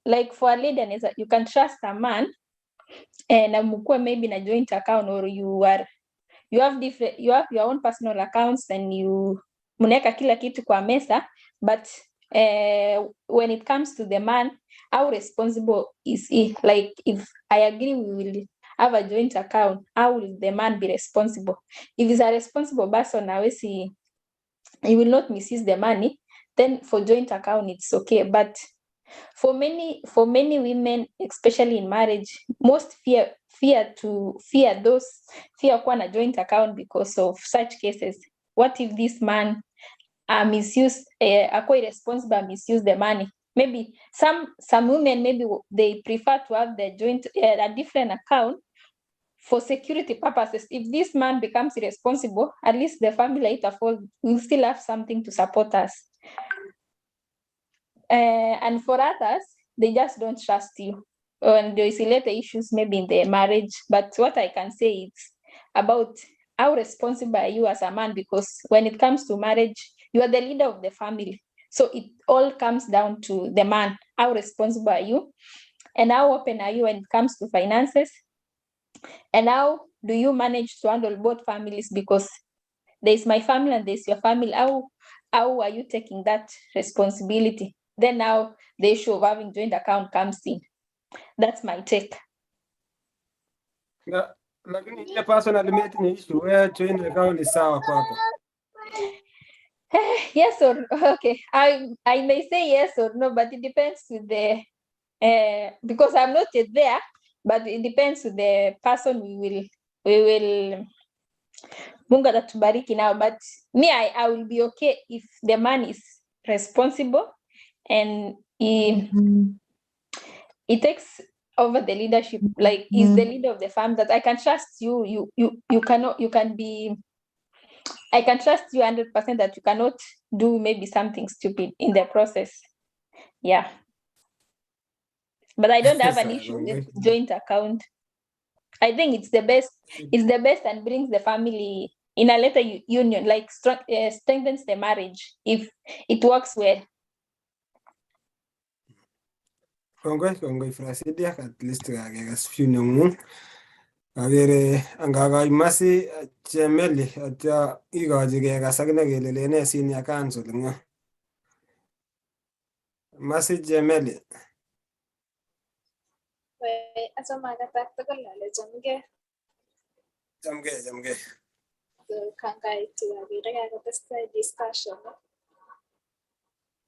Like for a lady, you can trust a man and mkuwe maybe na joint account, or you have different, you have your own personal accounts and you mnaweka kila kitu kwa meza, but when it comes to the man, how responsible is he? Like, if I agree we will have a joint account, how will the man be responsible? If he's a responsible person, hawezi, he will not misuse the money, then for joint account it's okay. But for many women, especially in marriage, most fear those fear kuwa na joint account because of such cases. What if this man misuse, akuwa irresponsible, misuse the money? Maybe some women, maybe they prefer to have their joint a different account for security purposes. If this man becomes irresponsible, at least the family later fall will still have something to support us. And for others, they just don't trust you. And there is later issues maybe in their marriage. But what I can say is about how responsible are you as a man, because when it comes to marriage, you are the leader of the family. So it all comes down to the man. How responsible are you? And how open are you when it comes to finances? And how do you manage to handle both families? Because there's my family and there's your family. How are you taking that responsibility? Then now the issue of having joint account comes in. That's my take. Na, lakini ile personal limit ni issue where joint account ni sawa kwako. Yes or okay. I may say yes or no, but it depends with the because I'm not yet there, but it depends with the person we will Mungu atatubariki now. But me, I will be okay if the man is responsible and he takes over the leadership, like he's the leader of the farm, that I can trust you. You cannot, you can be, I can trust you 100% that you cannot do maybe something stupid in the process. Yeah. But I don't have an Sawa, issue with kongoi. joint account. I think it's the best, it's the best and brings the family in a letter union, like strengthens the marriage if it works well. Kongoi, kongoi Frasidia, at least kakekas view nengung. Akere angakoi Mercy Chemeli atya ikochi kekas akine kele lene senior council eng yo. Mercy Chemeli. Achame akatak tugul ale chamgei. Chamgei, chamgei. So kangaitu akere kakotestai discussion,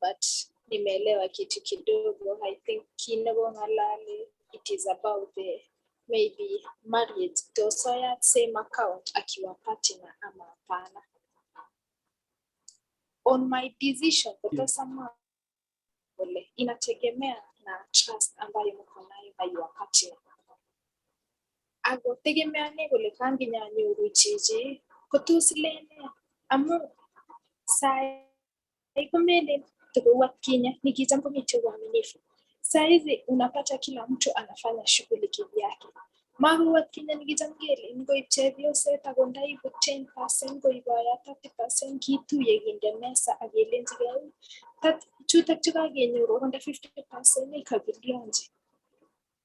but nimeelewa kitu kidogo. I think kit nekong'alali, it is about the maybe marriage, tos oyat same account akiwa partner ama hapana. On my decision, kotos amwa kole inategemea na trust ambayo mko nayo na your partner. Ako tegemeane kole kanginyanyoru chichi kotos ilen nee, amu sai komelen tukou atkinye nikicham komiten uaminifu. Saizi unapata kila mtu anafanya shughuli kivyake. Makou atkinye nikicham kele ngoib chepyoset ako ndaibu 10% ngoib boyot 30% kituye kinde mesa ak kelenjigei chutok chukakenyoru akot nda 50% kakilionji.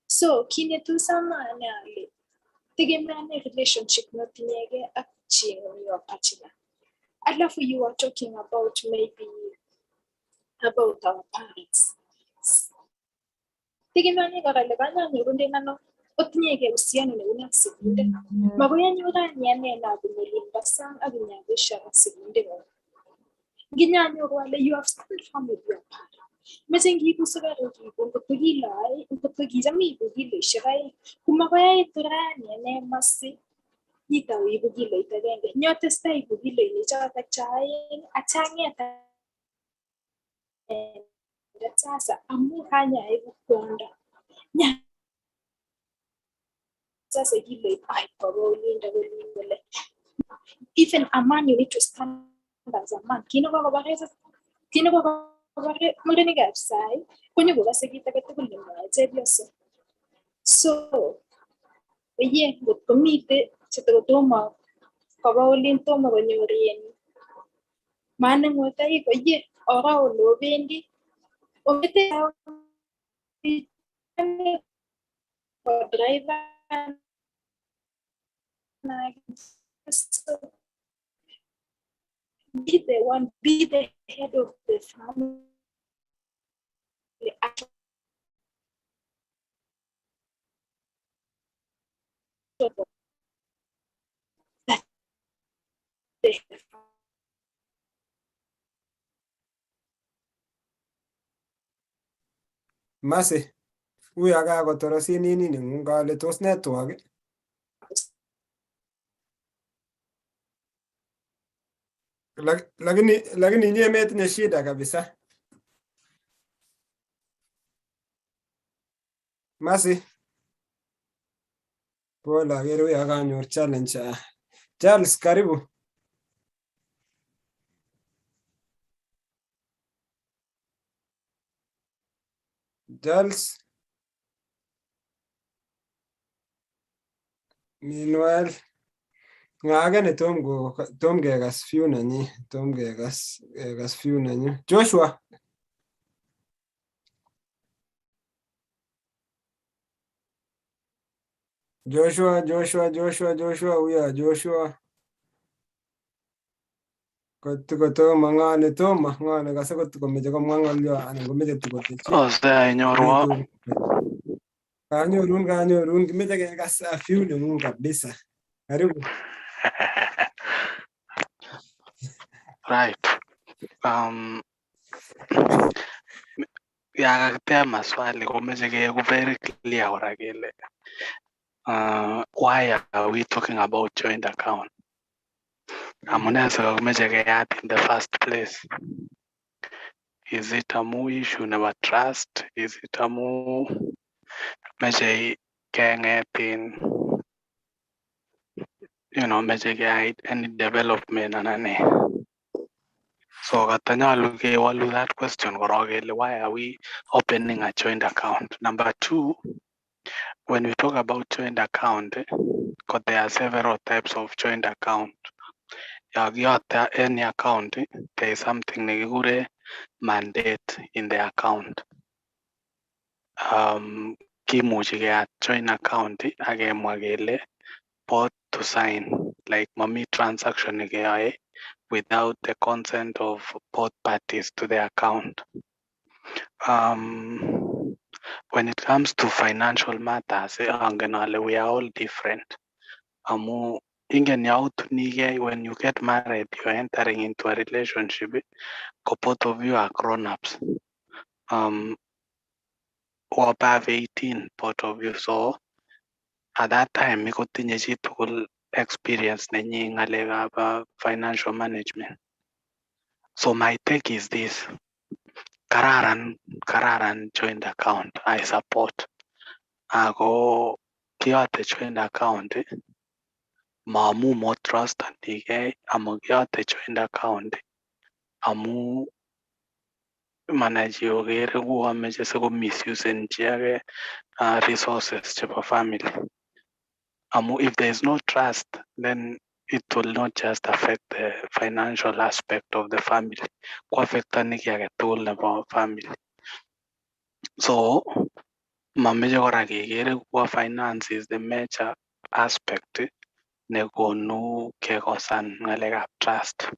So kit netos amwa ane ale tegemeane relationship notinyegei ak ching'ung your partner. Alafu you are talking about maybe about our parents. Tegemeane kora ile kanyanyorunden ano, otinyegei uhusiano neuni ak sigindet. Makoi anyor rani ane nabun olin bo sang ak inyabesho ak sigindeng'ung. Nginyanyoru ale you have stand firm with your parent. Meche ngiibu sukaruk iibu ngotko kilo aeng, ngotko kicham iibu kiloishek 2, komakoi aitu rani ane masi itau iibu kiloit agenge. Nyotestai iibu kiloinik chotok cho aeng achang'et anendet sasa amu kanyaibu kwondo. Nya sasa kiloit aib koba olindo kolin kole even a man, you need to stand as a man. Kit nekokobare murenikab sai konyokokose kit age tugul nemwoe chepyoso. So oye ngot komite chetokotomo koba olin tomo konyor in manung'otoik, oye ora ole obendi omete kodriver. So be the one, be the head of the family. That the Mercy, uyo kakotorosin nini nengung kale tos network. Lakini inye metinye shida kabisa. Mercy, pole, akere uyo kanyor challenge. Charles, karibu. Charles. Meanwhile, ng'a age ne tom ko tom kekas view nenyi, tom kekas view nenyi. Joshua. Joshua, Joshua, Joshua, Joshua, uya Joshua. Kotomo ng'o ne tomo, ng'o nekase komeche komwa ng'olyo anan komeche tukotechi. Ose inyorwo. Kanyorun, kanyorun, kimeche kekas view neng'ung kabisa. Karibu. Right. Ya kakiteb maswali komeche keeku very clear kora kele why are we talking about joint account? Amune sikokimeche keyat in the first place? Is it amu issue nebo trust? Is it amu Meche keng'et in meche keyai any development anan nee. So katanyolu kewolu that question korok kele why are we opening a joint account? Number two, when we talk about joint account, because there are several types of joint account. Yon kiyote any account, there is something nekikure mandate in the account. Kimuchi keyat joint account ak kemwa kele both to sign, like mami transaction nekeyoe without the consent of both parties to the account. When it comes to financial matters, angen ale we are all different. Amu ingen yautunigei, when you get married, you're entering into a relationship, ko both of you are grown-ups. Or above 18, both of you. So at that time, kotinye chitugul experience nenyi ng'alekab financial management. So my take is this. Kararan, kararan joint account, I support. Ako kiyote joint account, maamu mo trustanigei, amu kiyote joint account, amu manai chi okere kuo meche siko misusen chi age resources chebo family. Amu if there is no trust, then it will not just affect the financial aspect of the family. Ko affectani kiy agetugul nebo family. So mameche kora kekere kuo finance is the major aspect nekonu kekosan ng'alekab trust.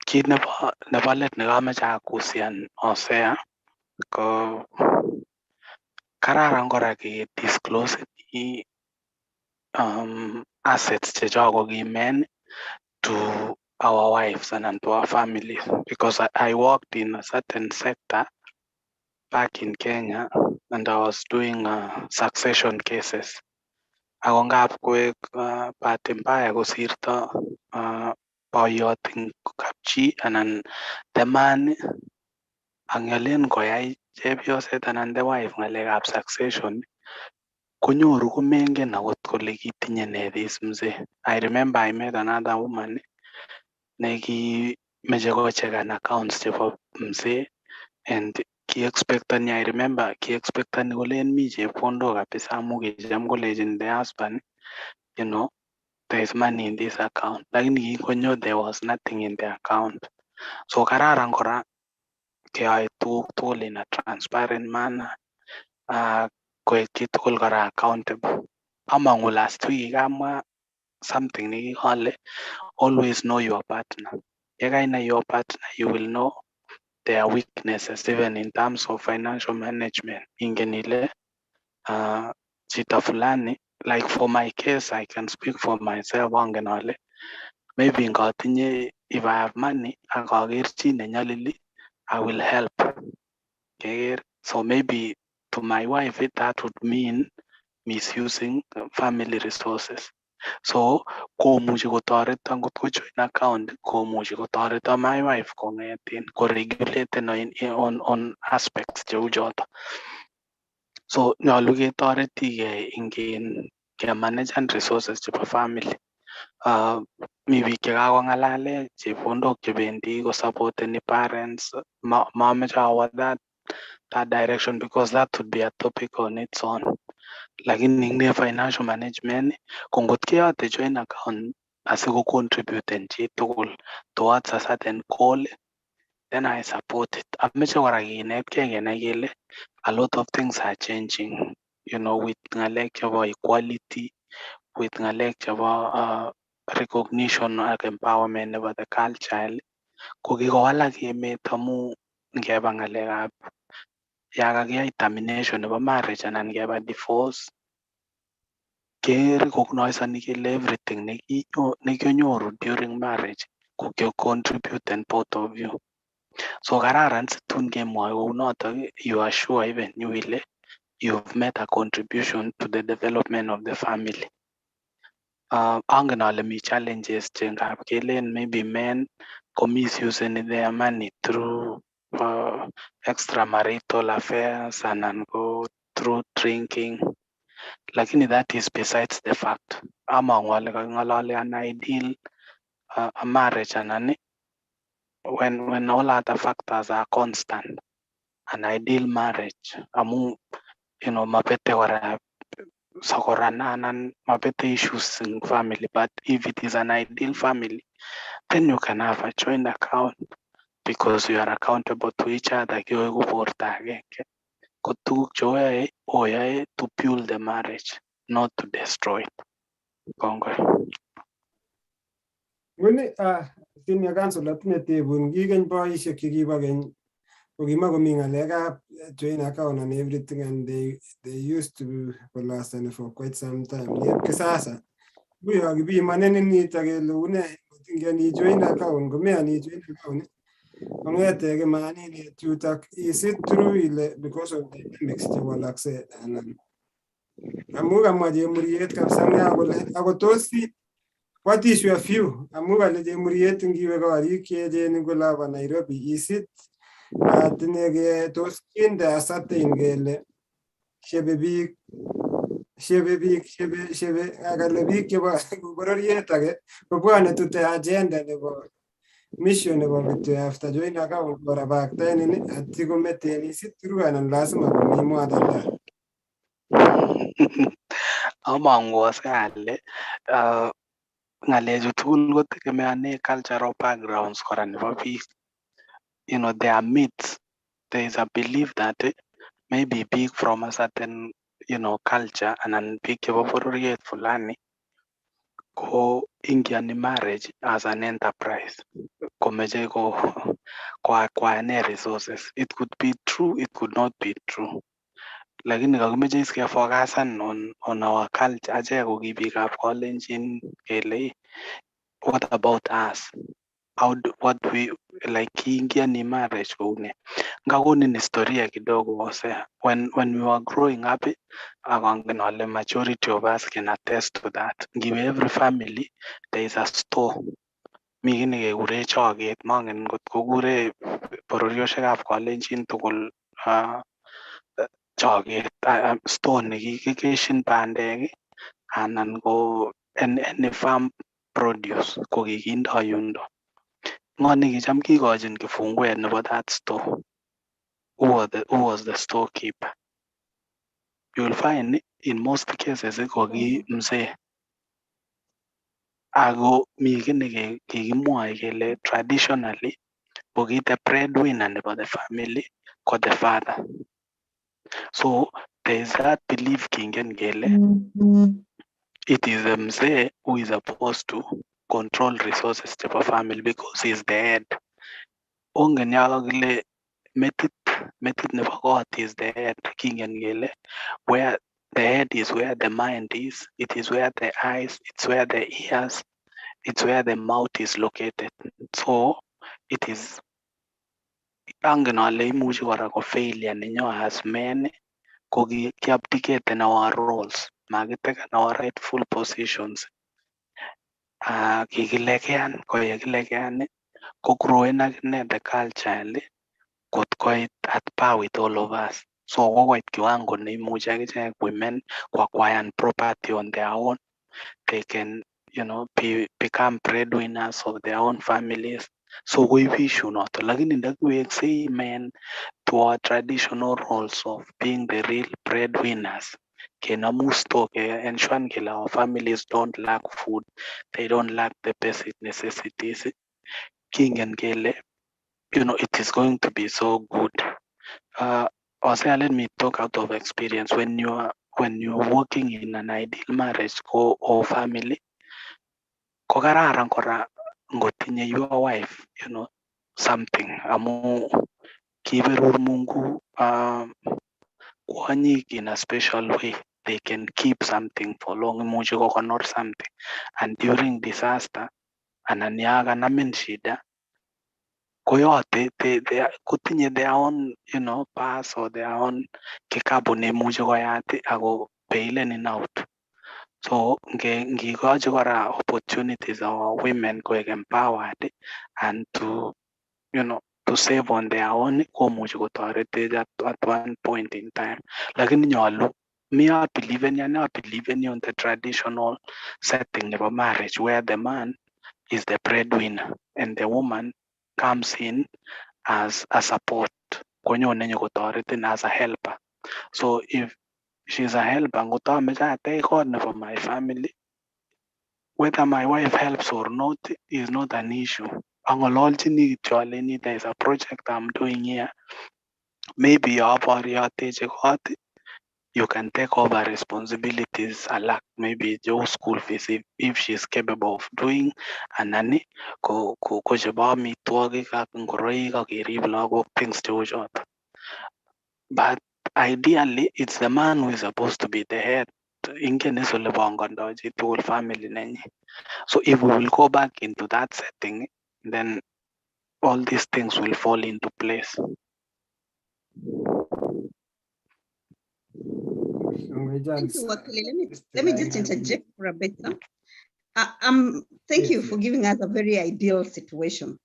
Kit nebo let nekameche akusian Hosea ko kararan kora ke disclose assets chechok ko kimen to our wives and to our families, because I worked in a certain sector back in Kenya and I was doing succession cases. Ako ngap koek bahati mbaya kosirto boyot eng kapchi anan the man ang yalen koyai chepyoset anan the wife ng'alekab succession konyoru komengen akot kole kitinye ne this mzee. I remember I met another woman nekimeche kochekan accounts chebo mzee and ki-expectani, I remember ki-expectani kolen mi chepkondok kabisa amu kicham kolechin the husband, there is money in this account. Lakini kingonyo there was nothing in the account. So kararan kora keyoe tuguk tugul in a transparent manner, koek chitugul kora accountable. Among'u last week kamwa something nekikole, always know your partner. Yekainai your partner, you will know their weaknesses even in terms of financial management. Ingen ile chito fulani, like for my case, I can speak for myself, angen ale maybe ngatinye, if I have money, ak aker chi nenyalili, I will help. Keker. So maybe to my wife, that would mean misusing family resources. So komuchi kotoreton ngot ko joint account, komuchi kotoreton my wife kong'etin koregulaten on aspects cheu choto. So nyolu ketoretigei ing kemanagen resources chebo family. Mi biik chekakong'alale chepkondok chebendi kosupporteni parents. Mameche awo that direction because that would be a topic on its own. Lakini ing financial management, ko ngot keyote joint account asikocontributen chitugul towards a certain goal, then I support it. Ameche kora kinetkei kenai kele a lot of things are changing, with ng'alek chebo equality, with ng'alek chebo recognition ak empowerment nebo the girl child. Ko kikowalak emet amu ngeba ng'alekab ya kakiyai termination nebo marriage anan ngeba divorce, kerecognisani kele everything nekionyoru during marriage ko contribute both of you. So kararan situn kemwoe kounotok, you are sure even you ile you've made a contribution to the development of the family. Angen ale mi challenges che ngap kelen maybe men ko misuseni their money through extramarital affairs anan ko through drinking, lakini that is besides the fact. Among'u ale kaking'olole an ideal marriage anan when all other factors are constant, an ideal marriage amu mabete kora sokorana anan mabete issues in family. But if it is an ideal family, then you can have a joint account because you are accountable to each other. Kioeku borto agenge ko tuguk cheoyoe oyoe to build the marriage, not to destroy it. Kongoi. Nguni senior council atinye tebun kikeny boisiek chekibo keny kokimakomi ng'alekab joint account and everything, and they used to kolastani for quite some time. Yep, kisasa nguyo kipimonenin nito kele une ingen ijoin account komeyan ijoin account kong'ete kimaninet yutok, is it true ile because of dynamics chewalakse anan amu kamwa Chemuriet kabisa nia kole ako tos what is your view amu kale Chemuriet ngiwe korik cheechen eng olabo Nairobi, is it tinye ke tos kinde ascertain kele shebe biik shebe biik shebe shebe kale biik chebo bororiet age kobwone to the agenda nebo mission nebo kityo after joint account korabaktaenin atya kometen, is it true anan lazima komi more than that? Among'u ase ale ng'alechu tugul kotegemeane cultural backgrounds kora nebo biik. There are myths. There is a belief that maybe biik from a certain culture anan biik chebo bororiet fulani ko ingiani marriage as an enterprise, komeche ko acquire resources. It could be true, it could not be true, lakini kakimeche is kefocusan on our culture achek ko ki biikab Kalenjin kele what about us, how do, what we like kiingiani marriage koune. Ngakonin historia kidogo ose when we were growing up, akongen ale majority of us can attest to that, ngiwe every family there is a store, mi kiy nekekure choket, mangen ngot kokure bororioshekab Kalenjin tugul choket, store nekikikeshin bandek anan ko any farm produce ko kikindo yundo. Ng'o nekicham kikochin kifunguet nebo that store? Who was the storekeeper? You will find in most cases ko ki mzee. Ako mi kiy nekikimwoe kele traditionally ko ki the breadwinner nebo the family ko the father. So there is that belief kingen kele it is the mzee who is supposed to control resources chebo family because he is the head. Ongen yon kakile metit nebo kot is the head, kingen kele where the head is, where the mind is, it is where the eyes, it's where the ears, it's where the mouth is located. So it is angen ale imuchi kora ko failure nenyo as men ko kiabdicate in our roles, makiteken our rightful positions. Kikilekean ko yekilekean ko growen akine the culture kot koit at par with all of us. So kokoit kiwango neimuchi akichek women ko acquire property on their own. They can become breadwinners of their own families. So koib issue noto, lakini ndakiweksei men to our traditional roles of being the real breadwinners, kenomu store, ke ensure kele our families don't lack food, they don't lack the basic necessities, kingen kele it is going to be so good. Hosea, let me talk out of experience. When you're working in an ideal marriage or family, ko kararan kora ngotinye your wife something amu kiberur Mungu kwonyik in a special way. They can keep something for long, imuchi kokonor something, and during disaster anan ya kanamin shida koyote kotinye their own purse or their own kikapu neimuchi koyat ako bailenin out. So ngikochi kora opportunities our women koek empowered and to to save on their own komuchi kotoretech at one point in time. Lakini nyolu me I believe in, I believe in on the traditional setting of a marriage where the man is the breadwinner and the woman comes in as a support. Konyone nyokotoretin as a helper. So if she's a helper, ngot amoche atech kot nebo my family, whether my wife helps or not is not an issue. Ang'ololchini kityo aleni there is a project I'm doing here. Maybe aborye ateche kot, you can take over responsibilities alak, maybe cheu school fees if she's capable of doing, anan ko chebo amitwogik ak ngoroik ak kerib lagok, things cheu choto. But ideally, it's the man who is supposed to be the head. Ingen is ole pongondoi chitugul family nenyin. So if we will go back into that setting, then all these things will fall into place. Thank you, Wakili. Let me just interject for a bit. Huh? Thank you for giving us a very ideal situation,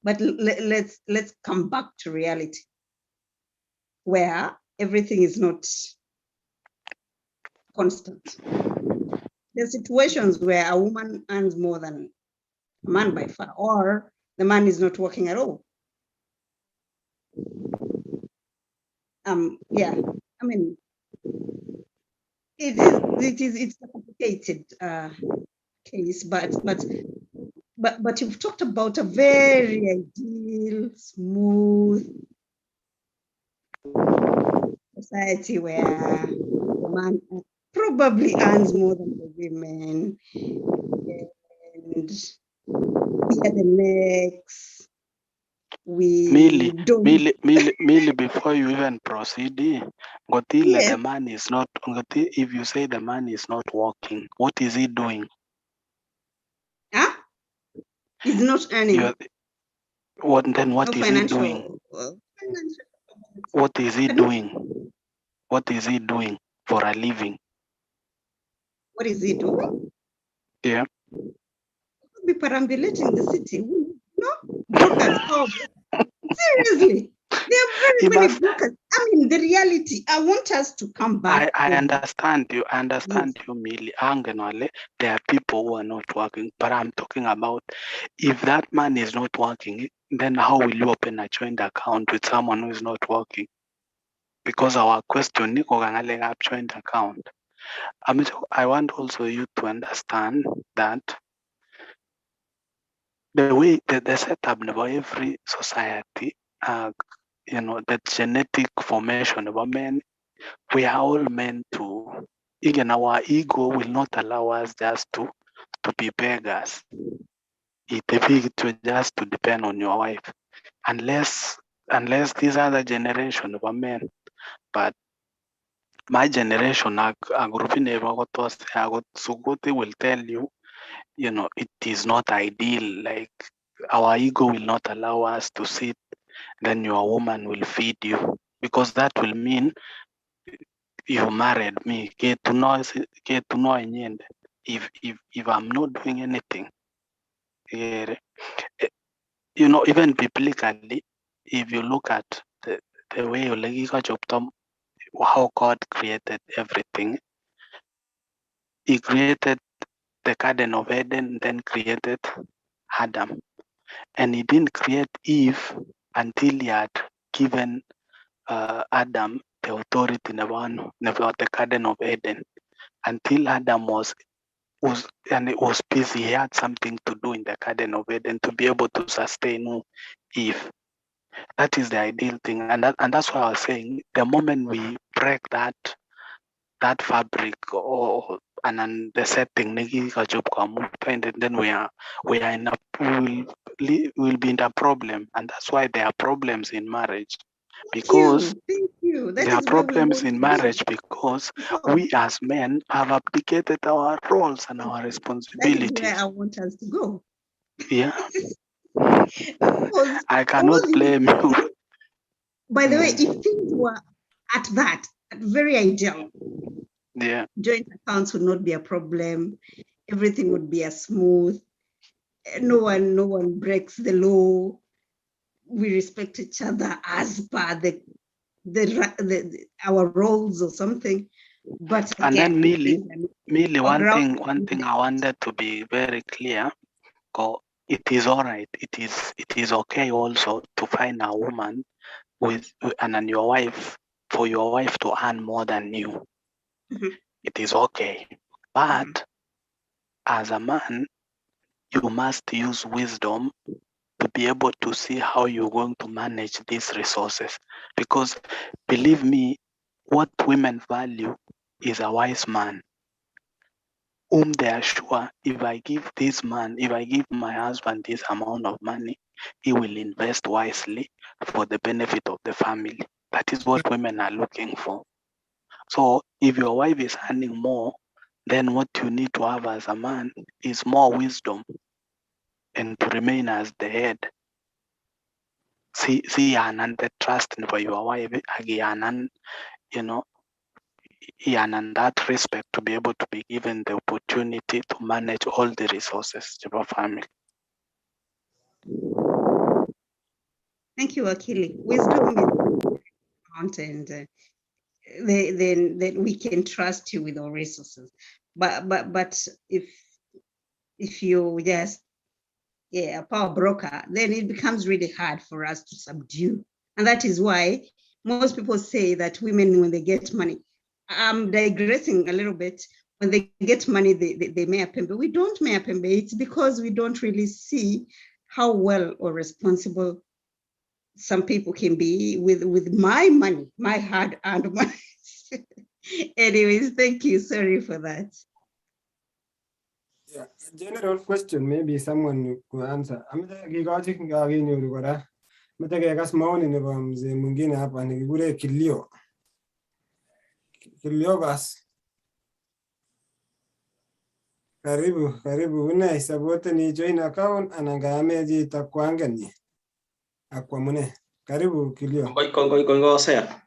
but let's come back to reality, where everything is not constant. There are situations where a woman earns more than a man by far, or the man is not working at all. Yeah, I mean, it's a complicated case, but you've talked about a very ideal, smooth society where the man probably earns more than the women, and we are the next. We Millie, don't. Millie, before you even proceed, ngotile Yes. the man is not, ngoti, if you say the man is not working, what is he doing? Huh? He's not earning. What then? What No is he doing? financial. What is he Pardon? doing? What is he doing for a living? What is he doing? Yeah. He could be perambulating the city. No, brokers. Oh, seriously, there are very He many must. brokers. I mean, the reality. I want us to come back. I understand you. I understand you, Millie. Angen ale, there are people who are not working, but I'm talking about if that man is not working, then how will you open a joint account with someone who is not working? Because our question ni ko ngalekab joint account. I want also you to understand that the way the setup nebo every society, you know, the genetic formation of men, we are all meant to, even our ego will not allow us just to be beggars. Itebi to just to depend on your wife, unless this other generation of men. But my generation, a group will tell you, you know, it is not ideal. Like our ego will not allow us to sit, then your woman will feed you, because that will mean you married me. If I'm not doing anything, you know, even biblically, if you look at the way how God created everything, He created the Garden of Eden, then created Adam. And He didn't create Eve until He had given Adam the authority about the Garden of Eden. Until Adam was busy, he had something to do in the Garden of Eden to be able to sustain Eve. That is the ideal thing, and that's why I was saying the moment we break that fabric or and then the setting, then we are in a we'll be in a problem, and that's why there are problems in marriage, because Thank you. That there are is where we problems want in to be. marriage because we as men have abdicated our roles and our That is where responsibilities. I want us to go. Yeah. Because I cannot blame you. By the way, if things were at that, at very ideal, yeah, joint accounts would not be a problem. Everything would be a smooth. No one breaks the law. we respect each other as per the our roles or something. But And then again, Millie, Millie, on one ground- thing, one thing I wanted to be very clear, go, it is all right. It is okay also to find a woman with and then your wife, for your wife to earn more than you. It is okay. But as a man, you must use wisdom to be able to see how you're going to manage these resources. Because believe me, what women value is a wise man whom they are sure, if I give this man, if I give my husband this amount of money, he will invest wisely for the benefit of the family. That is what women are looking for. So if your wife is earning more, then what you need to have as a man is more wisdom and to remain as the head. See, and the trust for your wife, again, and that respect to be able to be given the opportunity to manage all the resources of your family. Thank you, Akili. Wisdom is paramount, and then we can trust you with our resources. But if you just, yeah, a power broker, then it becomes really hard for us to subdue. And that is why most people say that women, when they get money, I'm digressing a little bit, when they get money, they mea pembe. We don't mea pembe. It's because we don't really see how well or responsible some people can be with my money, my hard-earned money. Anyways, thank you. Sorry for that. Yeah, general question, maybe someone could answer. Ameche kikochi kakinyoru kora. Meche kekas maoni nebo mzee mwingine hapa nikikure Kilio. Kilio bas. Karibu, karibu. Une supporteni joint account anan kaame chito kwangenyi ak kwamune. Karibu Kilio. Kongoi, kongoi, kongoi, sir.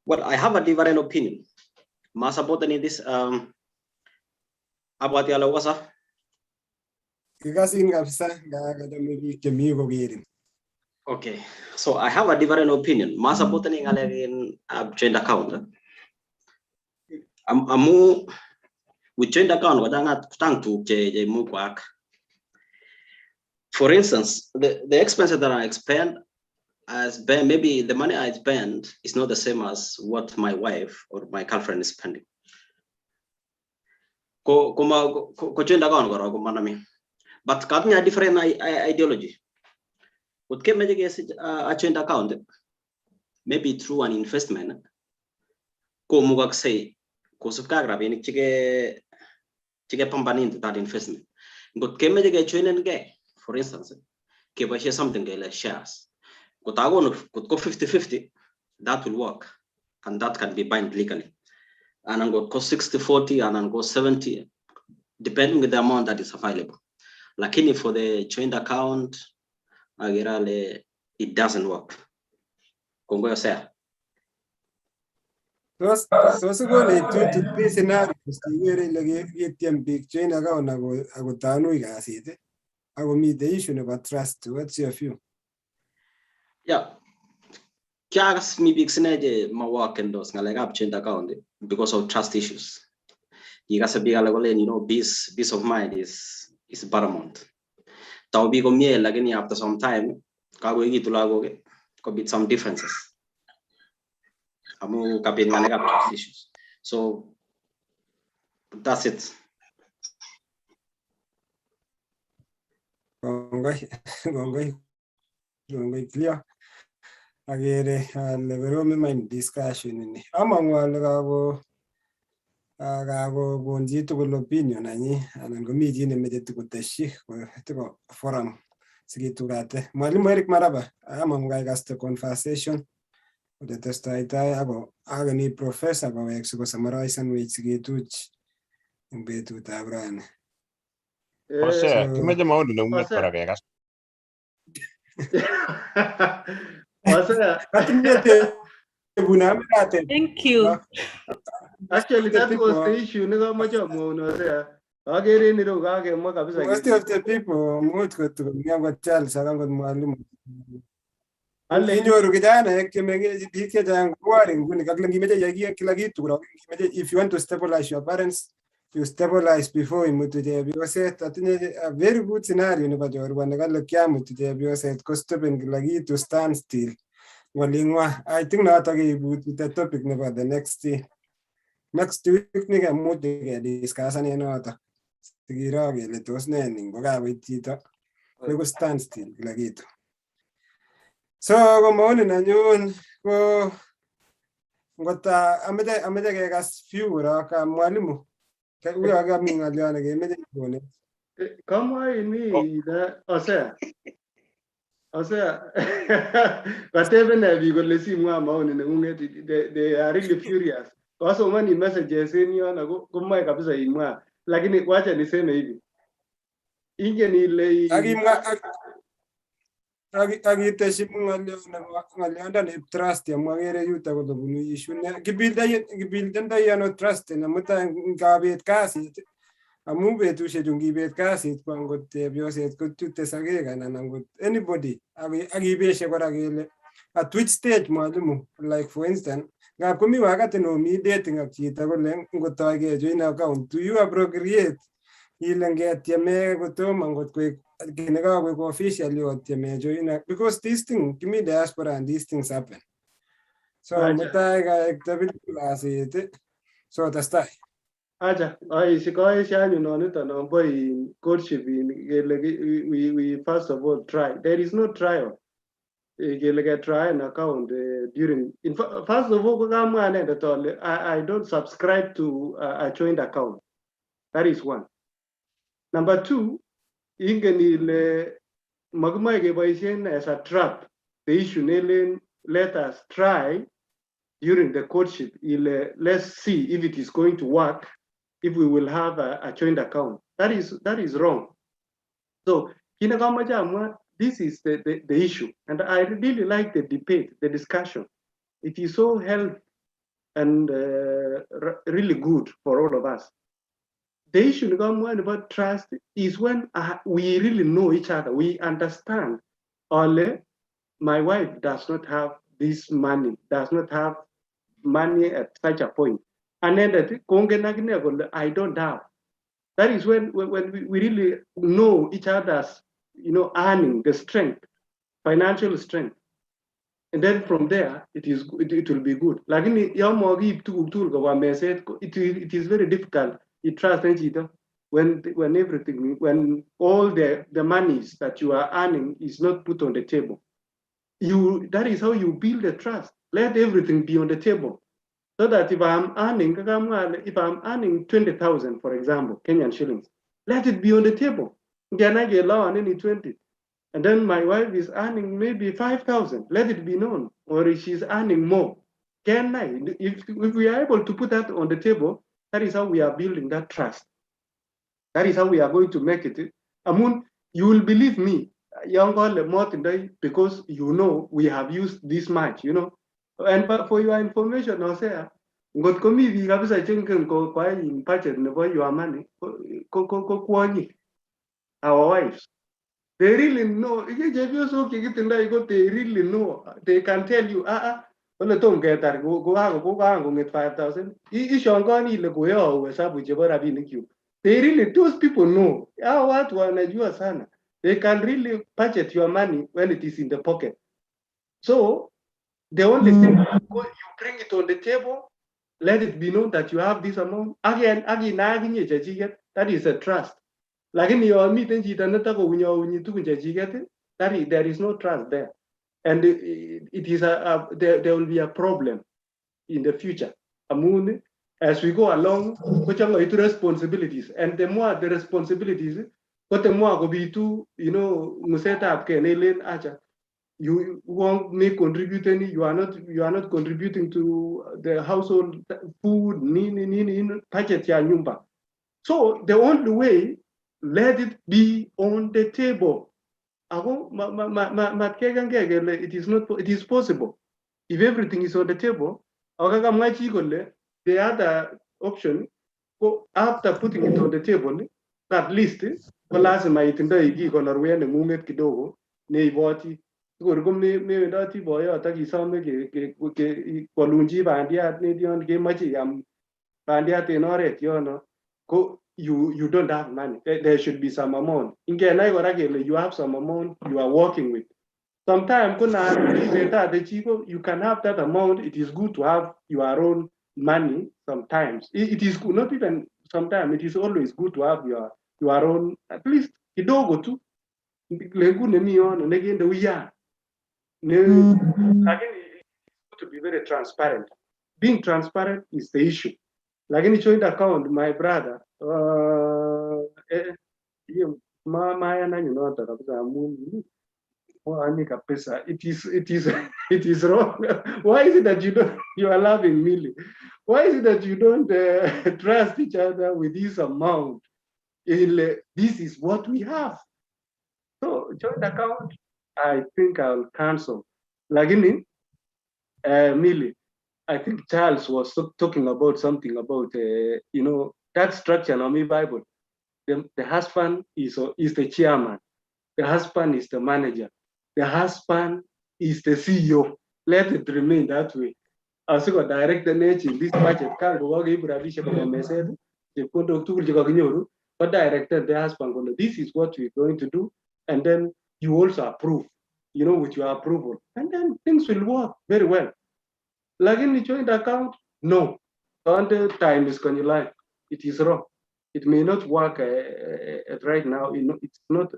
Well, I have a different opinion. Ma supporteni this abwati ale okasa. Kikasin kabisa kachame biik chemi kokerin. Okay, so I have a different opinion. Ma supporteni ngalek in joint account. Amu with joint account kochanga chang tuguk che imuch koak. For instance, the expenses that I spend as spend, maybe the money I spend is not the same as what my wife or my girlfriend is spending. Ko koma ko joint account kora komanami. But katinye different ideology. Kot kemeche kesich a joint account, maybe through an investment, komukoksei kosubkei ak rabinik chekepamban into that investment. Ngot kemeche kejoinengei, for instance, keboishe something kele shares. Kot akonu kot ko 50-50, that will work and that can be bind legally. Anan ngot ko 60-40, anan ko 70, depending on the amount that is available. Lakini for the joint account, agere ale it doesn't work. Kongoi Hosea. Tos ikonech 2 to 3 scenarios cheikere ile kitiem biik joint account ako tanui kasit ako mitei issue nebo trust. What's your view? Yeah. Kiakas mi biik sine che maworkendos ng'alekab joint account because of trust issues. Kikase biik alak kolen, peace of mind is paramount. Tau biik komie lakini after some time kakoekitu lagok, kobit some differences. Amu kabit ng'alekab trust issues. So that's it. Kongoi, kongoi, kongoi clear. Akere ale korom iman discussion ini. Among'u ale kakokon chitugul opinion nenyi anan komi chi nemeche tikotesyi tiko forum sikitukate. Mwalimu Eric Maraba, among'u kaikas the conversation oletestaitai ako akeni professor kowek sikosummarisanwech sikituch eng betutab rani. Hosea, kimeche maoni neng'ung'et Hosea. Kora kekas. Hosea. Atinye tebut ameche ateb. Thank you. Actually, that was the issue nekamoche amwaun Hosea. Akere en ireu kakemwa kabisa Most kele of the people much kotukomia angot Charles ak angot mwalimu. Inyoru kijanaek chemengech, biik chechang kowori nguni, kakile ngimeche iyai kila kitu korok, ngimeche, if you want to stabilize your parents, you stabilize before imutu chepyoset. Atinye a very good scenario nebo chorwa nekale kiamutu chepyoset kostopen kila kitu, stand still ngolingwa. I think noto keibutu the topic nebo the next week nikemuch kediscussen en noto sikiro kele tos nee ni ngokakoit chito koiku stand still kila kitu. So ko maoni nenyun ko ngot ameche kekas few korok. Mwalimu, uyo kami ng'olyo nekemeche ikonet. Kamwa ini Osea. Osea, katebe biik kole simwa maoni neng'ung'et, they are really furious. Kasomani messages en yon ako komoe kabisa imwa, lakini wacha niseme hivi. Ingen ile Akimwa akiteshi ng'olyo nebo ng'olyondoni trust, amu akere yuto kole bunu issue ne kibuildendoi ano trust ne mutai ngabet kasit, amu betushechu ngibet kasit ko angot chepyoset kochute sokek anan angot anybody, akibeshe kora kele at which stage, mwalimu. Like for instance, ngap komi wakati nomi dating ak chito kole ngotoi kejoin account, do you appropriate ile ngetieme kotomo ngot koik kiy nekakoik officially otieme join? Because this thing, kimi diaspora and these things happen. So Acha. mutai kaek kasit, so testai. Acha, koeshe anyun noniton nombo in courtship in kele we first of all try. There is no trial. Kele ke try an account during in first of all, kokamwa anendet ale I don't subscribe to a joint account. That is one. Number two, ingen ile makimoe keboisien as a trap the issue nelen let us try during the courtship, ile let's see if it is going to work, if we will have a joint account. That is wrong. So kit nekamoche amwa, this is the issue, and I really like the debate, the discussion. It is so healthy and really good for all of us. The issue nekamwa about trust is when we really know each other, we understand ale my wife does not have this money, does not have money at such a point. And then that kongen akine kole I don't have. That is when we really know each other's earning, the strength, financial strength. And then from there, it will be good. Lakini yon mokiib tuguk tugul kobwa meset, it is very difficult. You trust en chito when everything, when all the monies that you are earning is not put on the table. You that is how you build the trust. Let everything be on the table. So that if I'm earning, kakamwa ale, if I'm earning 20,000, for example, Kenyan shillings, let it be on the table. Ngenai kele aoneni 20. And then my wife is earning maybe 5,000. Let it be known. Or if she's earning more. Can I? If we are able to put that on the table, that is how we are building that trust. That is how we are going to make it. Amun, you will believe me, yon kole motindoi, because you know we have used this much. And but for your information, Hosea, ngot komi biik kabisa chengen ko koyai in budget nebo your money, ko kwonyik, our wives. They really know. Ike chepyosok chekitindoi ko they really know. They can tell you, ah, ah, ole tom ketar ko kakong'et 5,000. Ishongoni ile koyou hesabu chebo rabinik. They really, those people know. Hao watu wanajua sana. They can really budget your money when it is in the pocket. So the only thing, you bring it on the table, let it be known that you have this amount. Again, again, akinye chechiket, that is a trust. Lakini yon miten chito netakounyouny tugun chechiket, there is no trust there. And it is a there, there will be a problem in the future. Amun, as we go along, kochangaitu responsibilities. And the more the responsibilities, ko the more kobitu, ngusetabke nelen acha, you won't make contribute any, you are not contributing to the household food, nini, nini, nini, budget ya nyumba. So the only way, let it be on the table. Ako matkekanke kele it is not, it is possible. If everything is on the table, ako kakamwa chi kole the other option, ko after putting it on the table, at least ko lazima itindoi kiy konorwet neng'ung'et kidogo neiboti. Sikor ko mewendoti boyot ak isome kwolun chi bandiat netyon kemoche iam bandiat en oret yono ko you don't have money. There should be some amount. Ingenai kora kele you have some amount you are working with. Sometimes ko nan isetate chi ko you can have that amount. It is good to have your own money sometimes. It is good, not even sometimes, it is always good to have your own, at least kidogo tu lengu nemi yono nekende uyan. Lakini to be very transparent. Being transparent is the issue. Lakini joint account, my brother, hiyo mayan anyun noto kabisa amun mwani kabisa. It is wrong. Why is it that you don't, you are laughing, Millie? Why is it that you don't trust each other with this amount? This is what we have. So joint account, I think I'll cancel. Lakini, Millie, I think Charles was talking about something about, that structure in the Bible. The husband is the chairman. The husband is the manager. The husband is the CEO. Let it remain that way. Asiko direct energy this budget kan ko kakeib rabisiek kobwa meset, chepkondok tugul chekakinyoru, ko directed the husband kole this is what we're going to do, and then you also approve, with your approval, and then things will work very well. Lakini joint account, no. Only time is konyil aeng. It is wrong. It may not work right now. It's not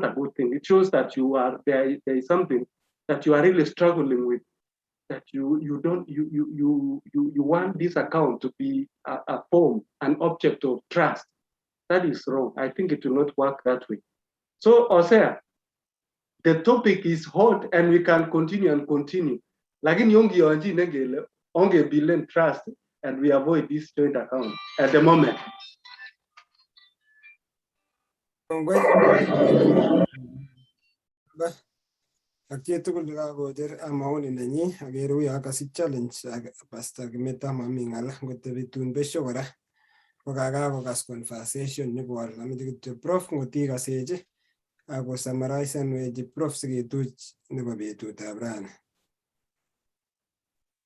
a good thing. It shows that you are there. There is something that you are really struggling with. That you don't you want this account to be a form, an object of trust. That is wrong. I think it will not work that way. So Osea, the topic is hot and we can continue and continue. Lakini ongiyonjine kele ongebuilden trust and we avoid this joint account at the moment. Kongoi ak chitugul nekakocher maoni nenyi. Akere uyo kasich challenge ak Pastor Kimeta, mami ng'ala ngotebi tun besyo kora kokakakokas conversation nyokowal. Ameche kityo Prof ngotikasech ako summarisenwech, Prof, siketuch nebo betutab rani.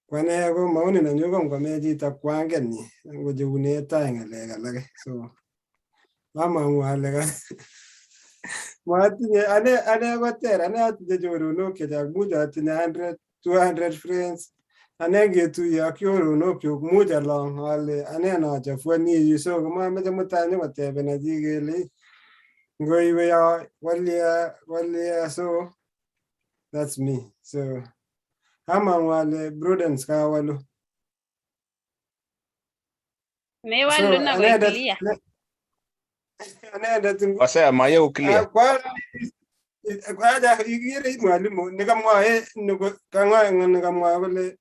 Kwane ko maoni nenyu ko ngome chito kwangenyi ngochekune tai ng'alek alak, so among'u ale matinye ane koter. Ane atinye choronok chechang, much atinye 100 200 friends. Ane ngetuiye ak choronok chuk much along ale ane nochafuani yu, so komameche mutai nyokotebena chi kele ngoiwe yo walia walia, so that's me. So among'u ale Prudence kawalu. Mewalu na koik clear. Anendet Osea mayeku clear. Aja ikere mwalimu nekamwae nekamwae kole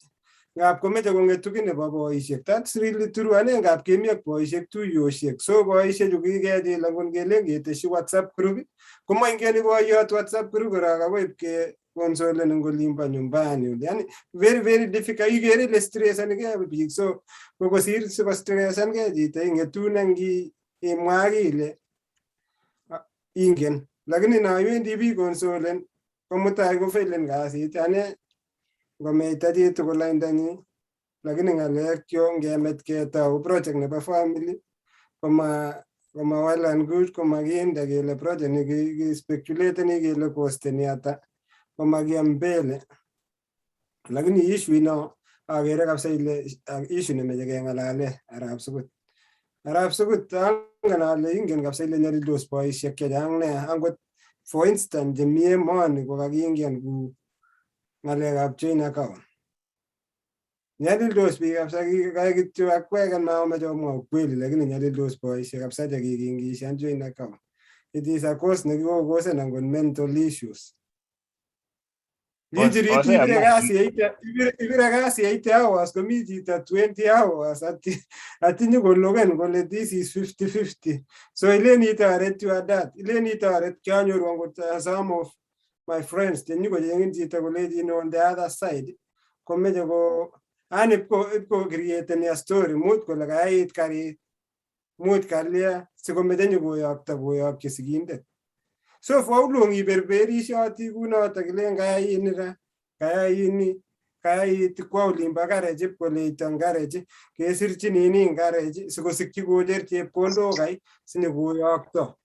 ngap komeche kong'etu kiy nebo boisiek. That's really true. Ane ngap kemi ak boisiek tuiyosiek, so boisiechu kikechil angot kelen keteshi WhatsApp group komoingen boiyot WhatsApp group korok akoi ipke konsolen eng olimbo nyumbani oli. Yani very very difficult. Ikere ile stressanigei biik, so kokosir sikostresangei chito ing'etun eng imwa kiy ile ingen, lakini no iwendi bi konsolen komutai kofailen kasit. Ane ngomeita chitugul laindanyi, lakini ng'alek cho ngemech ketou project nebo family koma well and good, komakinde kele project ni kispeculateni kele kosteni ata, komakiam mbele. Lakini issue ino akere kabisa ile issue nemeche keng'alale. Arap Sukut, arap Sukut, angen ale ingen kabisa ile nyalildos boisiek chechang nea, angot for instance chemi emoni kokakiingian ku ng'alekab joint account. Nyalildos biik kabisa, kai kityo akweken maomeche omwa ukweli, lakini nyalildos boisiek kabisa chekikiingishan joint account. It is a cause nekikokosen angot mental issues. Ibire kasi 8 hours, komi chito 20 hours ati nyokoloken kole this is 50-50, so ilen itoret your dad, ilen itoret. Kianyoru angot some of my friends chenyokocheng'in chito kolechin on the other side komeche ko ani ipko createni a story, much kole kayait karit, much kalya, sikomeche nyokoyokto koyokyi sigindet. So for how long iberberishoti kunoto kilen kayai ini ra, kayai ini, kayai kwa olimbo garage ipkoleito en garage, kesirchin nini en garage sikosikyi kocher chepkondok kai sinyokoyokto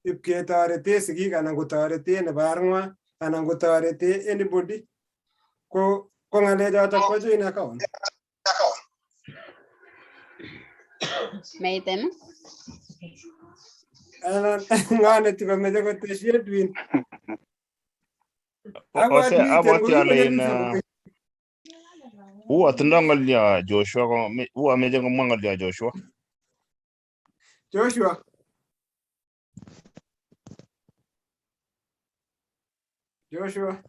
ipketoreten sigik anan kotoreten nebo arng'wa anan kotoreten anybody ko ng'alechotok ko joint account. Meiten. Anan ng'o netikomeche kotesyi Edwin? Ose abwati ale in uo tindo ng'olyo Joshua ko uo meche komwa ng'olyo Joshua. Joshua. Joshua.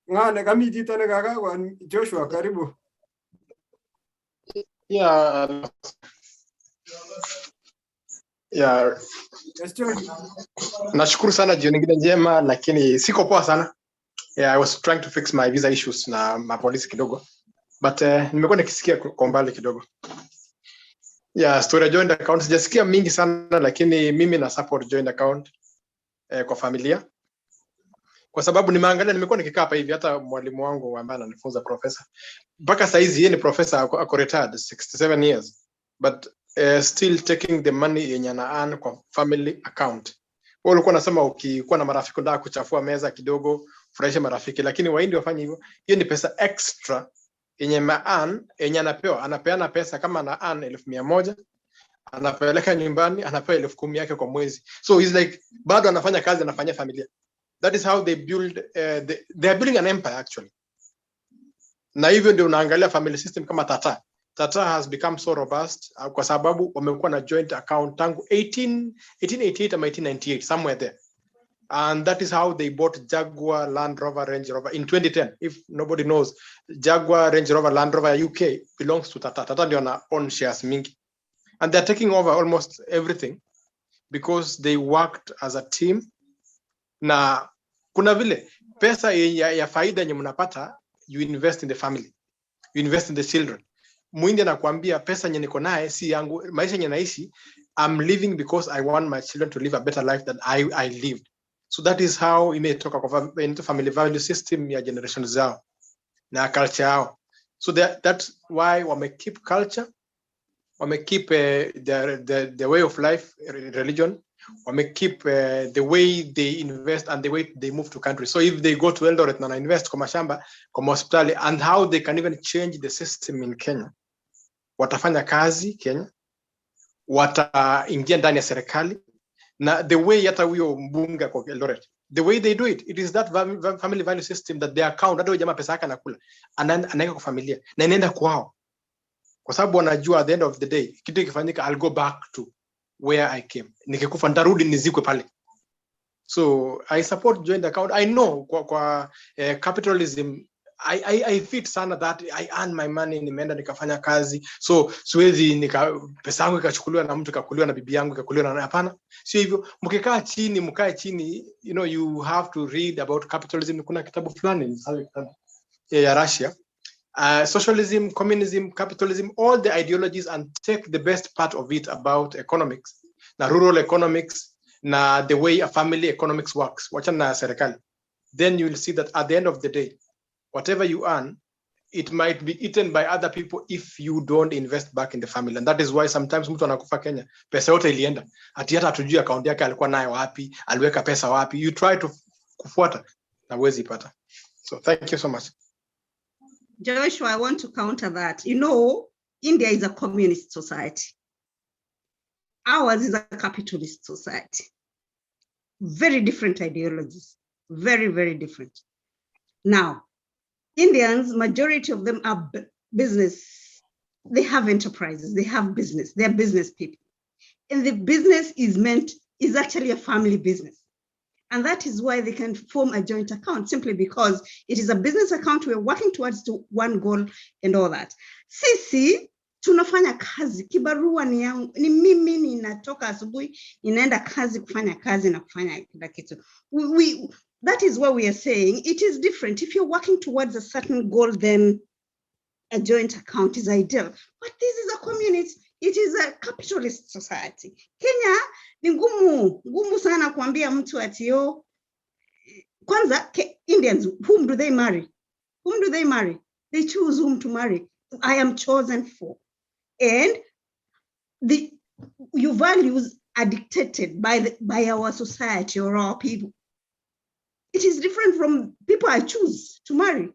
Ng'o ne kami chito nekakakon Joshua karibu. Yeah. Yeah. Yes, Joshua. Nashukuru sana, jioni nyingine njema, lakini siko poa sana. Yeah, I was trying to fix my visa issues na mapolisi kidogo. But nimekuwa nikisikia kwa umbali kidogo. Yeah, story ya joint account sijasikia mingi sana, lakini mimi na support joint account kwa familia. Kwa sababu nimeangalia, nimekuwa nikikaa hapa hivi, hata mwalimu wangu ambaye ananifunza professor, mpaka saa hizi yeye ni professor, ako retired 67 years, but still taking the money yenye ana earn kwa family account. Wewe ulikuwa unasema ukikuwa na marafiki unataka kuchafua meza kidogo, furahisha marafiki, lakini Wahindi wafanye hivyo. Hiyo ni pesa extra yenye ma earn, yenye anapewa, anapeana pesa kama ana earn 100,000, anapeleka nyumbani, anapewa 10,000 yake kwa mwezi. So he's like bado anafanya kazi, anafanyia familia. That is how they build, they are building an empire actually. Na hivyo ndio unaangalia family system kama Tata. Tata has become so robust kwa sababu wamekuwa na joint account tangu 1888 ama 1898 somewhere there. And that is how they bought Jaguar, Land Rover, Range Rover in 2010. If nobody knows, Jaguar, Range Rover, Land Rover UK belongs to Tata. Tata ndio ana own shares mingi. And they're taking over almost everything because they worked as a team. Na kuna vile pesa ya faida yenye mnapata, you invest in the family, you invest in the children. Muhindi anakuambia pesa yenye niko naye si yangu, maisha yenye naishi, I'm living because I want my children to live a better life than I lived. So that is how imetoka kwa into family value system ya generation zao na culture yao. So that's why wame keep culture, wame keep the way of life, religion, wame keep the way they invest and the way they move to country. So if they go to Eldoret na invest kwa mashamba, kwa hospitali, and how they can even change the system in Kenya. Watafanya kazi Kenya, wataingia ndani ya serikali, na the way hata huyo mbunge kwa Eldoret, the way they do it, it is that family value system that they account. Hata huyo jamaa pesa yake anakula, anaweka kwa familia na inaenda kwao, kwa sababu wanajua at the end of the day kitu ikifanyika, I'll go back to where I came, nikikufa nitarudi nizikwe pale. So I support joint account. I know kwa capitalism I fit sana that I earn my money, nimeenda nikafanya kazi, so siwezi pesa yangu ikachukuliwa na mtu, ikakuliwa na bibi yangu, ikakuliwa na hapana, sio hivyo. Mkikaa chini, mkae chini, you know, you have to read about capitalism. Kuna kitabu fulani, nisahau kitabu ya Russia, socialism, communism, capitalism, all the ideologies, and take the best part of it about economics, na rural economics, na the way a family economics works, wachana na serikali. Then you will see that at the end of the day, whatever you earn, it might be eaten by other people if you don't invest back in the family. And that is why sometimes mtu anakufa Kenya, pesa yote ilienda. Ati hata hatujui account yake alikuwa nayo wapi, aliweka pesa wapi. You try to kufuata na huwezi ipata. So thank you so much. Joshua, I want to counter that. You know, India is a communist society. Ours is a capitalist society. Very different ideologies. Very, very different. Now, Indians, majority of them are business. They have enterprises, they have business, they're business people. And the business is actually a family business. And that is why they can form a joint account, simply because it is a business account. We're working towards to one goal and all that. Sisi, tunafanya kazi, kibarua ni yangu, ni mimi ninatoka asubuhi, ninaenda kazi kufanya kazi na kufanya kila kitu. That is what we are saying. It is different. If you're working towards a certain goal, then a joint account is ideal. But this is a communist. It is a capitalist society. Kenya ni ngumu, ngumu sana kuambia mtu ati yo kwanza Indians, whom do they marry? Whom do they marry? They choose whom to marry. I am chosen for. And the your values are dictated by our society or our people. It is different from people I choose to marry.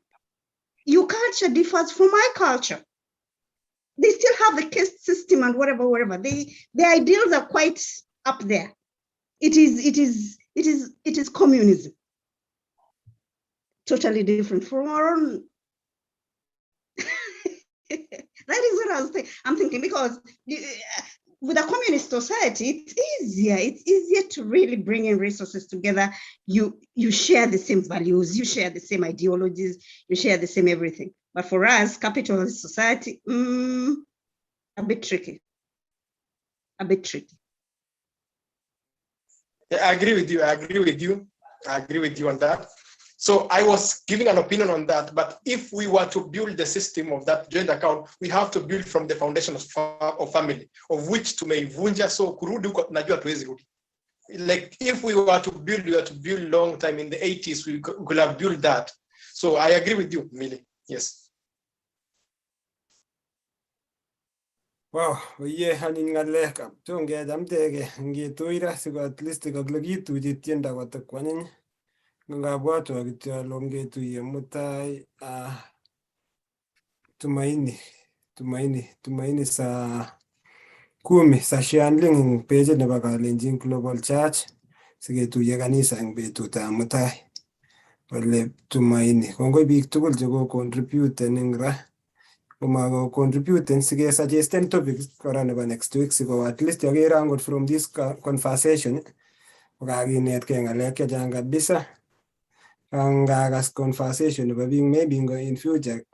Your culture differs from my culture. They still have the caste system and whatever, whatever. The ideals are quite up there. It is communism. Totally different from our own. That is what I was thinking. I'm thinking because with a communist society, it's easier. It's easier to really bring in resources together. You share the same values, you share the same ideologies, you share the same everything. But for us, capitalist society, a bit tricky. A bit tricky. Yeah, I agree with you. I agree with you. I agree with you on that. So I was giving an opinion on that, but if we were to build the system of that joint account, we have to build from the foundation of family, of which tumeivunja. So kurudi huko najua hatuwezi rudi. Like if we were to build, we were to build long time in the 80s, we could have built that. So I agree with you, Millie. Yes. Wow, oye anyiny ng'alek tom kechamtege ngetui ra siko at least kakile kituchi tiendo kotok kwanyiny. Ngabwatwa kityo ale ongetuiye mutai Tumaini, Tumaini, Tumaini saa 10 sashianling eng pageit nebo Kalenjin Global Church siketuiye kanisa eng betutab mutai ole Tumaini. Kongoi biik tugul cheko contributen eng ra komako contributen sikesuggesten topics kora nebo next week siko at least akere angot from this conversation kokakinetkei ng'alek chechang kabisa. Ngakas conversation nebo biik maybe in future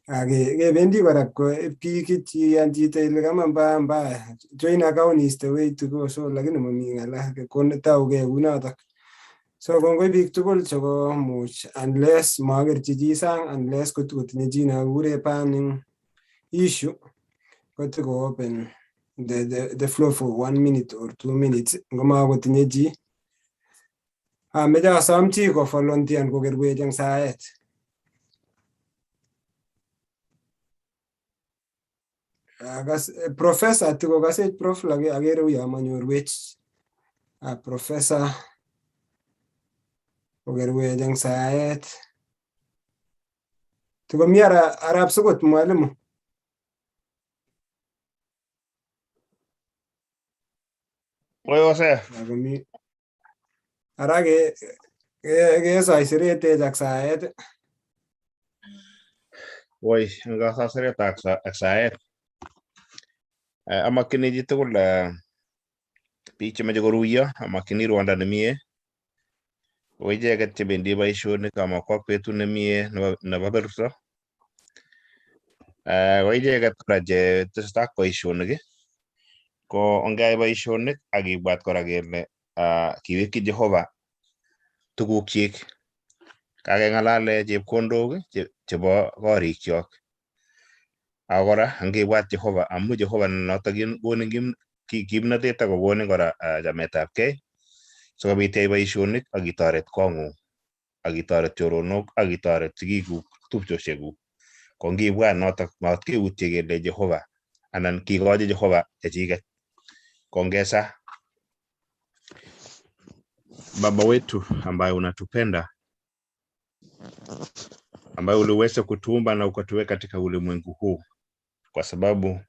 kebendi kora kiyan chito ile kama mbaya mbaya join account is the way to go, so lakini mami ng'ala taugei kunotok. So kongoi biik tugul chekomuch unless makerchi chi sang, unless kotinye chi nekakikure burning issue kotiko open the floor for 1 minute or 2 minutes ngomakotinye chi. Ameche asom chi ko volunteer kokerwech eng saet. Akas professor tikokasech prof lakini akere uyo manyorwech. Professor kokerwech eng saet. Tikomi arap Sugut mwalimu. Oi Joseph. Akomi ara kesoiseretech ak saet. Woi, ngasaseret ak saet. Amakchini chitugul biik chemeche koruiyo, amakchini rwondo nemie. Ko icheket chebendi boisionik amakwak betut nemie nebo berto. Ko icheket kora che tesetai ak boisionik, ko ongeyai boisionik ak kibwat kora kele kiwekyi Jehova tugukchik. Kakeng'alale chepkondok chebo korikyok. Ako kora angibwat Jehova amu Jehova notok konin kimnatet ak kokonin kora chametabgei sikobit iyai boisionik ak itoret kong'ung ak itoret choronok ak itoret sigikuk tupchosiekuk. Ko ngibwat notok mat keutye kele Jehova anan kikochi Jehova chechiket. Kongesa. Baba wetu ambaye unatupenda, ambaye uliweza kutuumba na ukatuweka katika ulimwengu huu, kwa sababu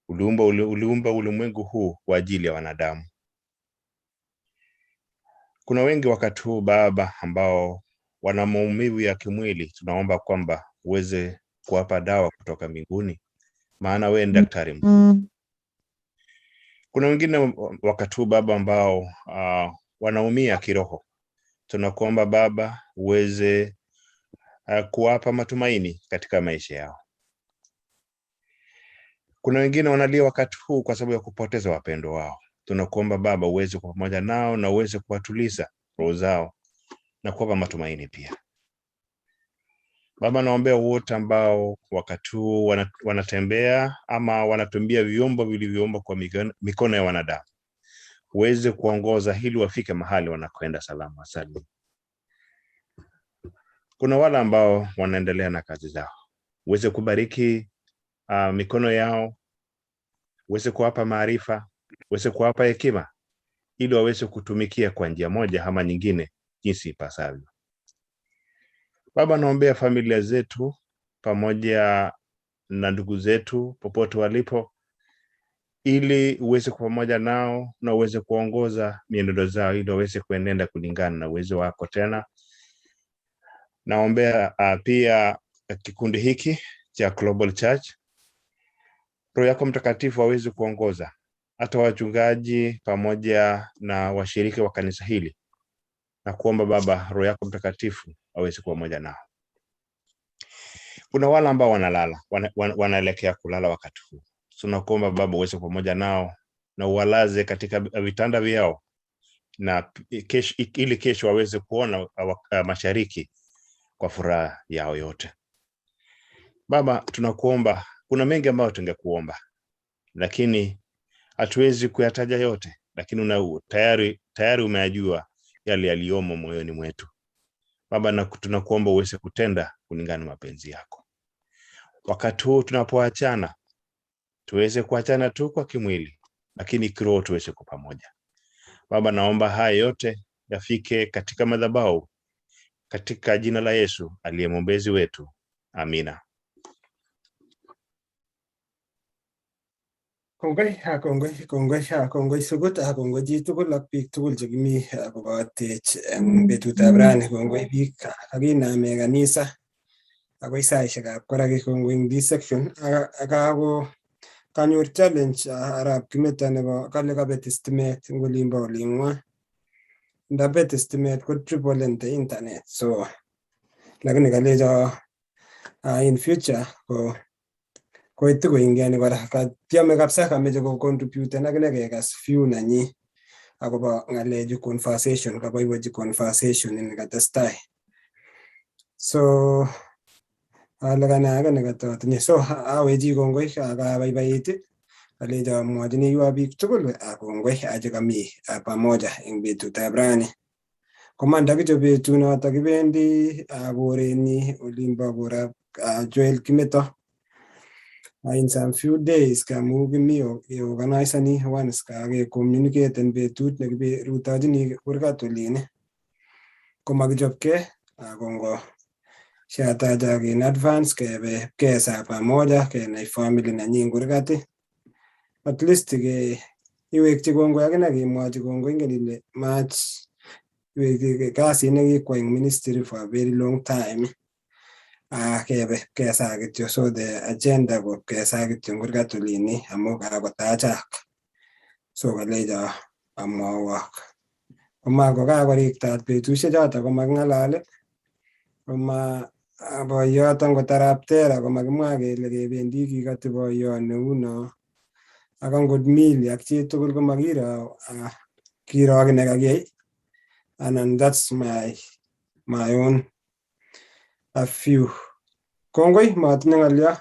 uliumba ulimwengu huu kwa ajili ya wanadamu. Kuna wengi wakati huu Baba ambao wana maumivu ya kimwili, tunaomba kwamba uweze kuwapa dawa kutoka mbinguni, maana wewe ni daktari mkuu. Kuna wengine wakati huu Baba ambao wanaumia kiroho, tunakuomba Baba uweze kuwapa matumaini katika maisha yao. Kuna wengine wanalia wakati huu kwa sababu ya kupoteza wapendwa wao. Tunakuomba Baba uweze kuwa pamoja nao na uweze kuwatuliza roho zao na kuwapa matumaini pia. Baba, naombea wote ambao wakati huu wanatembea ama wanatumia vyombo vilivyoumbwa kwa mikono ya wanadamu, uweze kuongoza ili wafike mahali wanakoenda salama salimini. Kuna wale ambao wanaendelea na kazi zao, uweze kubariki mikono yao, uweze kuwapa maarifa, uweze kuwapa hekima ili waweze kutumikia kwa njia moja ama nyingine jinsi ipasavyo. Baba, naombea familia zetu pamoja na ndugu zetu popote walipo, ili uweze kuwa pamoja nao na uweze kuongoza mienendo zao ili waweze kuenenda kulingana na uwezo wako. Tena naombea pia kikundi hiki cha Global Church, Roho yako Mtakatifu aweze kuongoza hata wachungaji pamoja na washiriki wa kanisa hili, na kuomba Baba, Roho yako Mtakatifu aweze kuwa pamoja nao. Kuna wale ambao wanalala wanaelekea kulala wakati huu, tunakuomba Baba uweze kuwa pamoja nao na uwalaze katika vitanda vyao na kesho, ili kesho waweze kuona mashariki kwa furaha yao yote. Baba, tunakuomba, kuna mengi ambayo tungekuomba lakini hatuwezi kuyataja yote, lakini una tayari umeyajua yale yaliyomo moyoni mwetu. Baba, na tunakuomba uweze kutenda kulingana na mapenzi yako. Wakati huu tunapoachana, tuweze kuachana tu kwa kimwili, lakini kiroho tuweze kuwa pamoja. Baba, naomba haya yote yafike katika madhabahu, katika jina la Yesu aliye mwombezi wetu. Amina. Kongoi, kongoi, kongoi, kongoi Sugut, kongoi chitugul ak biik tugul chekimi kobotech eng betutab rani. Kongoi biik kakiname kanisa akoi saishekab koraki. Kongoi eng this section ak kanyor challenge arap Kimeta nebo kale kabet stimet eng olimbo oling'wai. Ndabet stimet ko triple the internet, so lakini kalecho in future ko koitu koingiani kora katieme kabisa kameche ko contributen akine kekas view nanyi akobo ng'alechu conversation kaboibochi conversation nekatestai. So ale kane ake nekatotinye, so awechi kongoi akabaibait alecho amwochini yua biik tugul kongoi ache kami pamoja eng betutab rani. Komanda kityo betunoto kibendi korenyi olimbo korab Joel Kimeto in some few days kamu kimi organizani once kake communicate en betut nekirutochini kurgat olin komakichopkei kongo shatajak in advance kebe kesa pamoja kenai family nanyi kurgat, at least ke iwekchi kongoi akine kemwochi kongoi ingen ile mach iwekchi kasit nekikwai eng ministry for a very long time. Kebe kesa kityo, so the agenda ko kesa kityo eng kurgat olini amu kakotachak, so kalecho amwowok koma kokakoriktat betusiek choto komaking'alale koma boiyot angot arap Tera komakimwa kele kebendi kikoti boiyot neuno ak angot Mili ak chitugul komakiro kiro akine kakiyai anan that's my own a few. Kongoi, matinye ng'olyo.